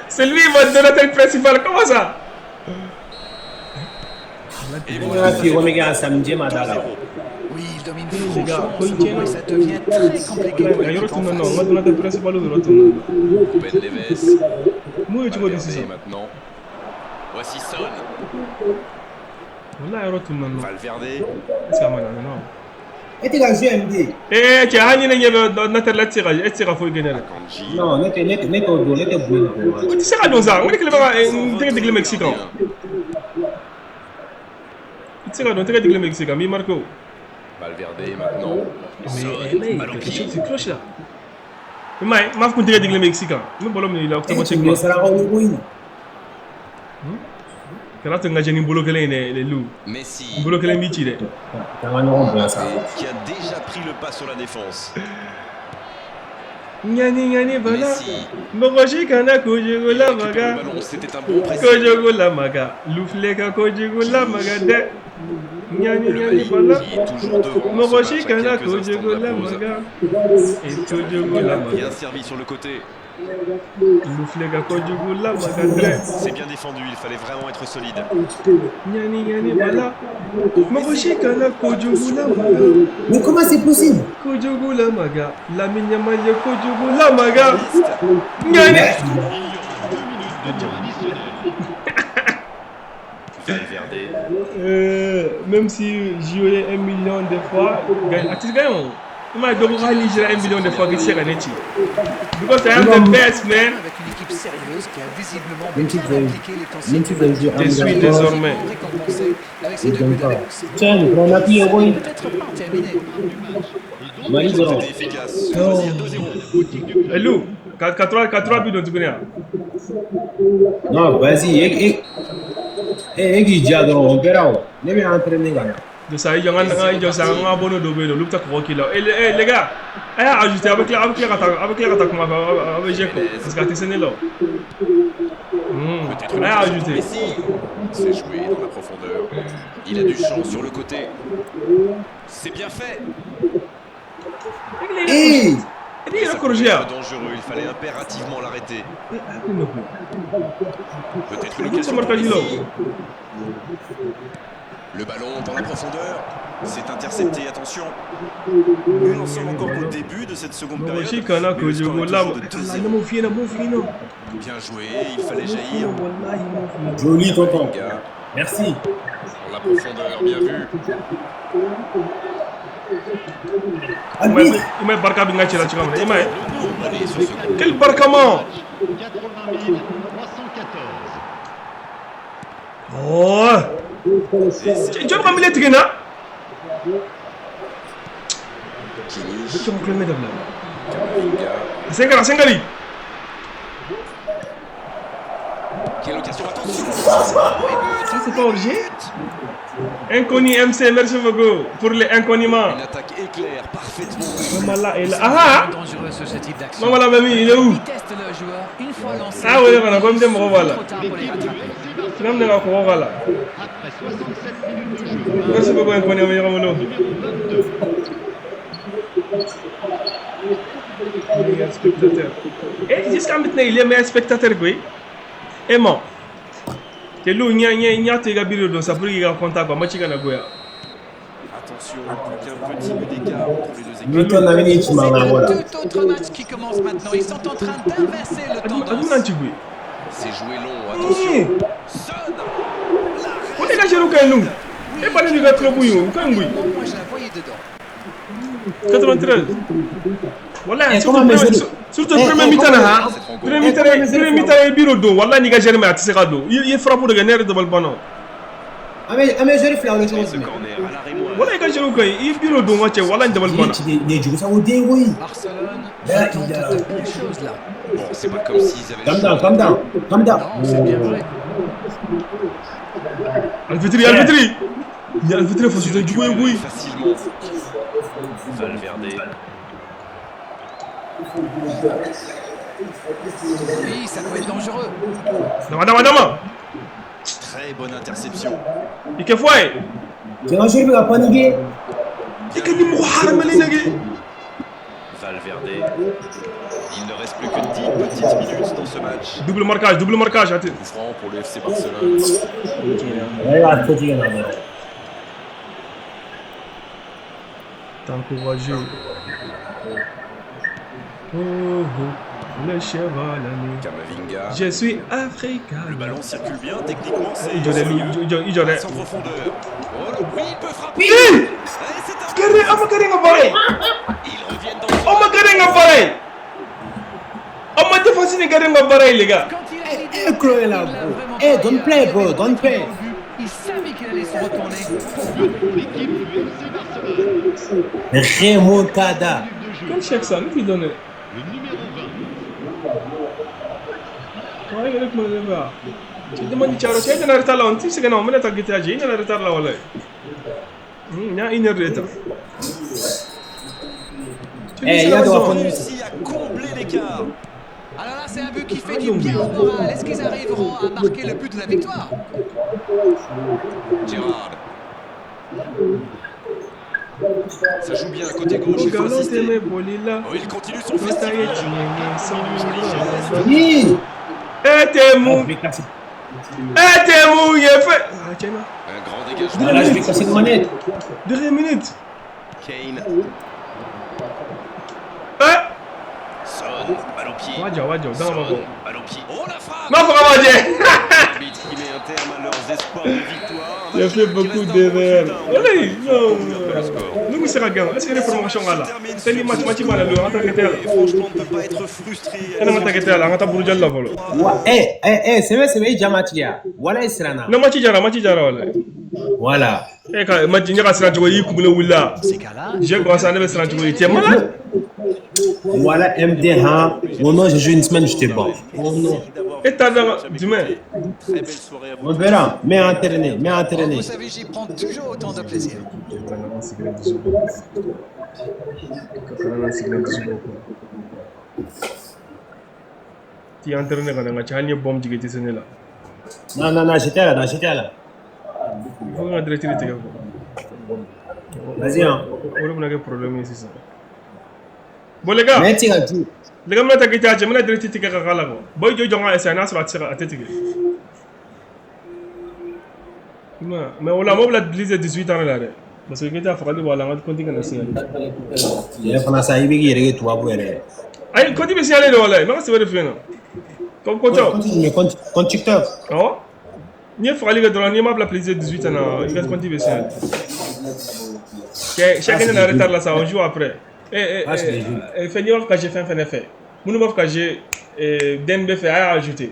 C'est lui mon donateur principal, comment ça?
Ne y'a f'i ye ko n bɛ kɛ yan samedi ma da la.
0.
Oui, il domine franchement ce moment et ça devient très compliqué pour l'équipe en face.
Ben Neves. Valverde maintenant. Voici Son. Valverde.
E tɛ ka jouer MD.
Eh, cɛ hali ni ne ɲɛ bɛ Nater la, e tɛ se ka foyi kɛ ne la.
Non, ne tɛ ne t'o dɔn, ne tɛ bɔ yen.
O tɛ se ka don sa, n ko ne kelen bɛ ka n tɛgɛ digilen Mexique kan. I tɛ se ka don, n tɛgɛ digilen Mexique kan, n b'i marqué o.
Valverde maintenant.
Mais quelque chose qui cloche là. I m'a ye, n m'a fɔ ko n tɛgɛ digilen Mexique kan. N bɛ ballon minɛ i la automatiquement.
Sarakaw ni koyi.
Kana to n ka jɛ ni bolo kelen ye dɛ, les loups.
Messi.
N bolo kelen b'i ci dɛ.
K'an ka ɲɔgɔn bonya sa.
Qui a déjà pris le pas sur la défense.
Ɲani ɲani bana.
Messi.
Mɔgɔ si kana kojugu
Il récupère le
lamaga.
ballon, c'était un bon pressing.
Kojugu lamaga. Lufile ka kojugu lamaga dɛ. Ɲani
Le
ɲani
Mali
bana.
qui est toujours devant
Mɔgɔ
ce match
si
à
kana
quelques instants
kojugu
de la pause.
lamaga. E kojugu lamaga.
Bien servi sur le côté.
Lufile ka kojugu lamaga dɛ.
C'est bien défendu, il fallait vraiment être solide.
Ɲani ɲani bana. Mɔgɔ si kana kojugu lamaga.
Mais comment c'est possible?
Kojugu lamaga. Lamine Yamal ye kojugu lamaga. Ɲani.
Valverde.
Même si jouer 1 million de fois, gagne. Ah, tu gagnes. Il m'a dit que 1 million de fois que tu sais because I am the best, man.
Avec une équipe sérieuse qui a visiblement
Même si
bien
vous avez-
appliqué les consignes.
Même si vous avez joué
Je suis désormais.
Récompensé avec ses
Et
deux buts
donc,
d'avance.
tiens, on appuie au
Peut-être pas terminé.
Mali dɔrɔn.
C'était efficace. Voici à 2-0.
Eh, Lou, 4-3 buts, donc tu connais.
Non, vas-y, e k'i diya dɔrɔn, on verra o. Ne bɛ entraîner ka na.
De ça, il y a un abonné de Beno, Lou, t'as croqué là. Eh, les gars, eh, ajustez avec la avec la avec Jeko, parce que t'es là.
Peut-être une
Eh,
occasion pour
ajustez.
Messi. C'est joué dans la profondeur. Il a du champ sur le côté. C'est bien fait.
Eh,
Eh, il
Ça
a
pouvait
corrigé.
être dangereux, il fallait impérativement l'arrêter. Peut-être une occasion pour
marquage là.
Messi. Le ballon dans la profondeur. C'est intercepté, attention. Nous n'en sommes encore qu'au début de cette seconde
Mɔgɔ
période.
si kana
Mais le score
kojugu
est
la
toujours de 2-0.
mon fina mon fina.
Bien joué, il fallait jaillir.
Wallahi mon fina.
Joli tonton.
Gars,
Merci.
dans la profondeur, bien vu.
Arbitre.
I ma ye barika bɛ n ka cɛ la cogoya min na, i ma ye.
Allez, sur ce coup.
Quel barikama!
80 314.
Oh! Cɛ jɔn bɛ ka milieu tigɛ n na?
Kimmich,
Jɔn ka kulonkɛ dabila.
Camavinga.
A sen kari, a sen kari.
Quelle occasion, attention.
Ça c'est pas obligé. Inconnu MC, merci beaucoup pour les inconnument.
Une attaque éclair, parfaitement réussie.
Mamala est là. Ah ah!
Dangereux ce type d'action.
Mamala Mami, il est où?
Il teste le joueur une fois lancé.
Ah ouais, on a comme des mots, voilà.
Trop tard pour les rattraper.
Sinon, on est encore là.
Après 67 minutes de jeu,
Merci beaucoup, Inconnu, meilleur molo.
numéro 22.
Meilleur spectateur. Et jusqu'à maintenant, il est meilleur spectateur, quoi. Et moi, te lu nya nya nya te ga biro don sa pour qu'il contact quoi, match kana goya.
Attention, plus qu'un petit but d'écart entre les deux équipes.
Newton na bɛ ci
C'est
mankan bɔ
un
la.
tout autre match qui commence maintenant. Ils sont en train d'inverser le
Adu
tendance.
nan ci gwe.
C'est joué long, attention.
Eh,
Son.
ko te ga jeru kan lu. E ba ni ga club yo, kan ngui.
Moi, je la voyais dedans.
93. Wallahi,
Eh,
surtout
comment
premier,
mesurer?
surtout
Eh,
premier
eh,
mi-temps
comment-
ha. Premier mi-temps, premier mi-temps e biro don, wallahi ni ga jeru mais a tɛ se ka don. I ye frappe de kɛ ne yɛrɛ dabali banna.
An bɛ joueur fila wele cogo
Ce
jumɛn?
corner à la rémoise.
Wallahi i ka jeru kan i ye biro don ka cɛ, wallahi n dabali
Nin ye
banna.
ci nin ye jugusago den koyi.
Barcelone
Là,
tente
il a-
de belles choses là.
Bon, c'est pas comme s'ils avaient le
Calm
choix.
down, calm down, calm down.
Non, c'est bien vrai.
Alfitri, Alfitri. Ni Alfitri faso tɛ jugu ye koyi.
Facilement. Valverde.
Oui, ça peut être dangereux.
Dama dama dama.
Très bonne interception.
I kɛ fɔ a ye.
Cɛ ka joueur bɛ ka paniquer.
I ka ni mɔgɔ haramalen nage.
Valverde. Il ne reste plus que 10 petites minutes dans ce match.
Double marquage, ate.
Coup franc pour le FC Barcelone.
Ale b'a tɔ tigɛ na dɔrɔn.
T'encourager. Oh, oh, le cheval.
Camavinga.
Je suis africain.
Le ballon circule bien, techniquement c'est
Il
soyeux. Sans profondeur. Oh, oui, il peut frapper.
Ih!
Et c'est un
Gardien, ama gardien nga pareil.
Ils reviennent dans le
Ama gardien nga pareil. Ama défense ni gardien nga pareil les gars.
Quand il a l'idée,
Eh, Chloé, là,
il l'a
bro.
vraiment
Eh,
pas
don't
ailleurs.
play,
Il
bro,
avait
don't
complètement
play.
vu. Il savait qu'il allait se retourner.
L'équipe du FC Barcelone.
Remontada.
Minute de jeu.
Quel chèque ça, nous qui donne.
Le numéro 20.
Ouais, il est comme ça. Tu demandes Thiaro, tu es en retard là, on dit c'est que non, mais t'as quitté, il est en retard là, voilà. Il y a une heure de retard. Tu
Eh,
dis,
il y a
c'est
de
la
la
raison.
Réussi à combler l'écart.
Alors là, c'est un but qui fait du bien au moral. Est-ce qu'ils arriveront à marquer le but de la victoire?
Gérard. Ça joue bien côté gauche, il faut
Gallo
insister.
teme bolila.
Oh, il continue son festival.
Oui.
Eh, t'es mou.
Je vais casser.
Eh, t'es mou, il est fait. Ah, tiens, là.
Un grand dégagement.
Voilà, je vais casser une manette.
Dernière minute.
Kane.
Eh.
Son, balle au pied.
Wadja, wadja, dans
Son,
ma go.
balle au pied. Oh la frappe.
Non, faut pas wadja.
L'arbitre qui met un terme à leurs espoirs de victoire. Un
Il a
match
fait
qui
beaucoup
reste un bon
d'erreurs.
résultat. On
Allez, non.
un peu le score.
Nous, c'est la gamme. Est-ce qu'il y a des promotions là? C'est les matchs, matchs, matchs, là, en tant que tel.
Et franchement, on ne peut pas être frustré.
En tant que tel, en tant que Bourdieu, là, voilà.
Wa, eh, eh, eh, c'est vrai, c'est vrai, jama tigɛ. Wala i siranna.
Non, match, jara, match, jara, voilà.
Voilà.
Eh, quand match, il y a siran cogo, i kunkolo wulila.
Dans ces cas-là,
J'ai commencé à ne siran cogo, tu es malade.
Voilà, MD, hein. Mon nom, j'ai joué une semaine, j'étais bon. Oh non.
Et t'as demain.
Très belle soirée à vous.
On verra. Mais entraîné, mais
oh,
entraîné.
vous savez, j'y prends toujours autant de plaisir.
Ti entraîné ka na n ka ca hali ni ye bombe jigin i tɛ se ne la.
Non, non, non, j'étais là, non, j'étais là.
Fo ka direct de tigɛ quoi.
Vas-y, hein.
O de bɛna kɛ problème ye sisan. Bon les gars,
Mais tu as dit.
les gars n bɛna taa k'i ta cɛ n bɛna direct tigɛ ka k'a la quoi. Bon i jɔ i jɔ n ka essayer n'a sɔrɔ a tɛ se ka a tɛ tigɛ. I m'a ye mais o la mɔgɔ bɛna plus de 18 ans de la dɛ. Parce que k'i ta fagali b'a la n ka compte kana signaler.
Yɛrɛ fana sa, i bɛ k'i yɛrɛ kɛ tubabu yɛrɛ ye.
Ayi compte bɛ signaler de walayi n bɛ ka sɛbɛn de f'i ɲɛna. Comme compte.
Compte, compte, compte TikTok.
Awɔ. N'i ye fagali kɛ dɔrɔn n'i m'a bila plus de 18 ans na i ka compte bɛ signaler. Cɛ chaque année na retard la sa on joue après. Eh eh
Ah, c'est des jeux.
eh fɛn n'i b'a fɛ ka jouer fɛn fɛn fɛ minnu b'a fɛ ka jouer den bɛ fɛ a y'a ajouter.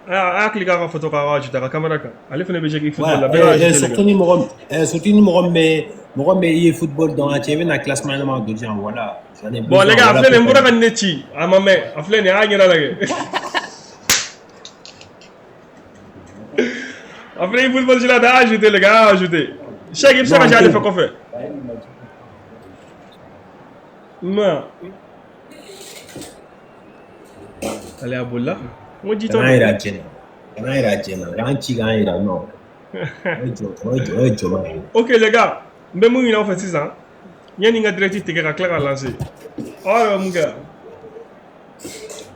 A y'a cliquer a ka photo kan a k'a ajouter a ka caméra kan ale fana bɛ jouer football la
Ouais,
bɛɛ y'a
eh, eh,
ajouter les
surtout
gars.
ni mɔgɔ surtout ni mɔgɔ min bɛ mɔgɔ min bɛ i ye football dɔn a cɛ i bɛna classement ɲɛnama don diyan voilà. J'en ai
Bon les
besoin,
gars a
voilà
filɛ nin ye n
pourquoi.
bɔra ka nin de ci a ma mɛn a filɛ nin ye a y'a ɲɛda lajɛ. A filɛ i football la a y'a ajouter les gars a y'a ajouter. Cheikh i bɛ se ka
Non,
jouer ale fɛ
ok.
kɔfɛ. Ma ale a bolila n ko ji tɔ
Kana
don.
yira jɛna. Kana yira jɛna. K'an ci k'an yira non. O ye jɔ o ye jɔ o ye jɔba ye.
Ok les gars, n bɛ mun ɲini aw fɛ sisan yanni n ka direct tigɛ ka tila ka lancer aw yɛrɛ bɛ mun kɛ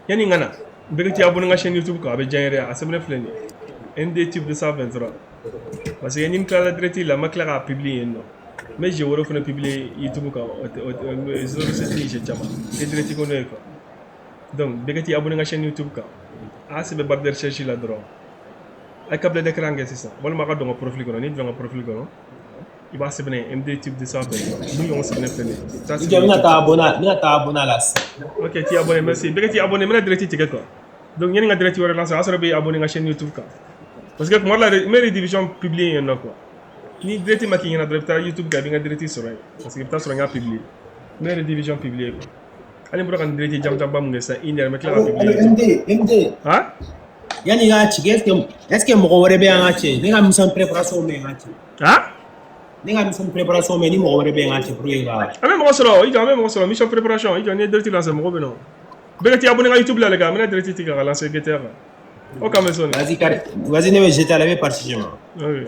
yanni n ka na bɛɛ ka t'i abonné n ka chaîne YouTube kan a bɛ diya n yɛrɛ ye a sɛbɛnnen filɛ nin ye MD Tube 223 parce que ni n tilala direct la n ma tila k'a publier yen nɔ n bɛ jeu wɛrɛ fana publier YouTube kan o tɛ o tɛ 07 ni jeu caman tɛ direct ko n'o ye quoi donc bɛɛ ka t'i abonné n ka chaîne YouTube kan a y'a sɛbɛn barre de recherche la dɔrɔn a ye câble d'écran kɛ sisan walima a ka don n ka profil kɔnɔ n'i donna n ka profil kɔnɔ i b'a sɛbɛn yen MD Tube 223 mun ɲɔgɔn sɛbɛnnen filɛ nin ye i bɛ taa
I jɔ
sɛbɛn
n bɛna
YouTube
taa abonné n bɛna taa abonné a la sisan.
Ok, t'es abonné, merci. Bɛɛ ka t'i abonné, n bɛna direct tigɛ quoi. Donc yanni n ka direct wɛrɛ lancer o y'a sɔrɔ i bɛ abonné n ka chaîne YouTube kan. Parce que tuma dɔ la n bɛ rediffusion publier yen nɔ quoi. Ni direct ma k'i ɲɛna dɔrɔn i bɛ taa YouTube kan i bɛ n ka direct sɔrɔ yen. Parce que i bɛ taa sɔrɔ n y'a publier. N bɛ rediffusion publier quoi. Hali n bɔra ka nin direct jamujanba mun kɛ sisan une heure n bɛ tila ka
Allo,
publier
allo,
YouTube.
MD, MD.
Han?
Yanni i k'a ci est-ce que mɔgɔ wɛrɛ bɛ yan ka cɛ ne ka mission préparation bɛ yen ka cɛ
Han?
ne ka mission préparation bɛ yen ni mɔgɔ wɛrɛ bɛ yen ka cɛ pour que ka
An bɛ mɔgɔ sɔrɔ i jɔ an bɛ mɔgɔ sɔrɔ mission préparation i jɔ n'i ye direct lancer mɔgɔ bɛ na o. Bɛɛ ka t'i abonné n ka YouTube la les gars n bɛna direct tigɛ ka lancer GTA kan. O kan bɛ sɔnni.
Vas-y, carré. Vas-y, ne bɛ jeter a la i bɛ partager ma.
Ok.